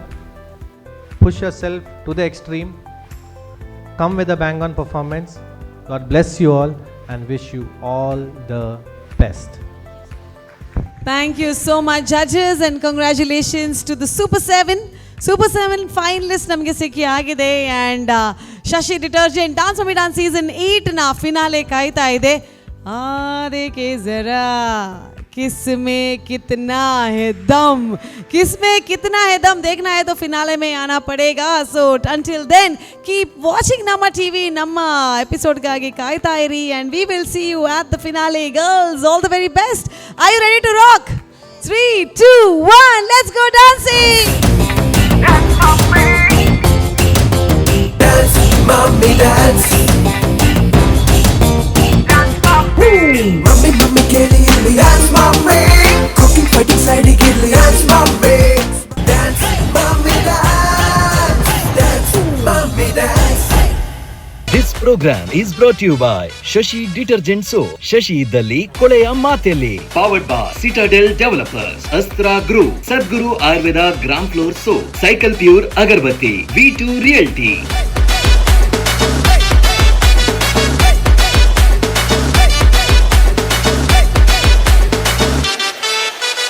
push yourself to the extreme, come with a bang on performance. God bless you all and wish you all the best. Thank you so much, judges, and congratulations to the Super 7. Super 7 finalist ನಮಗೆ ಸಿಕ್ಕಿ ಆಗಿದೆ. And Shashi detergent dance mummy dance season 8ನ finale ಕಾಯ್ತಾ ಇದೆ. आ देखे जरा किसमें कितना है दम, किसमें कितना है दम देखना है तो फिनाले में आना पड़ेगा. So until then, keep watching ನಮ್ಮ ಟಿವಿ. ನಮ್ಮ ಎಪಿಸೋಡ್ಗಾಗಿ ಕಾಯ್ತಾ ಇರಿ and we will see you at the finale. Girls, all the very best. Are you ready to rock? 3, 2, 1, let's go dancing. Dance, mommy, dance. Mummy, mummy, ಕೇಳಿ ಇಲ್ಲಿ. Dance, mommy. Cooking, fighting, side ಇರ್ಲಿ. Dance, mommy. Dance, mommy, dance. Dance, mommy, dance. This program is brought you by Shashi detergent soap. Shashi ಇದ್ದಲ್ಲಿ ಕೊಳೆಯ ಮಾತೆಲ್ಲಿ. Powered by Citadel Developers, Astra Group, Sadguru Ayurveda gram flour soap, Cycle Pure agarbatti, V2 Realty.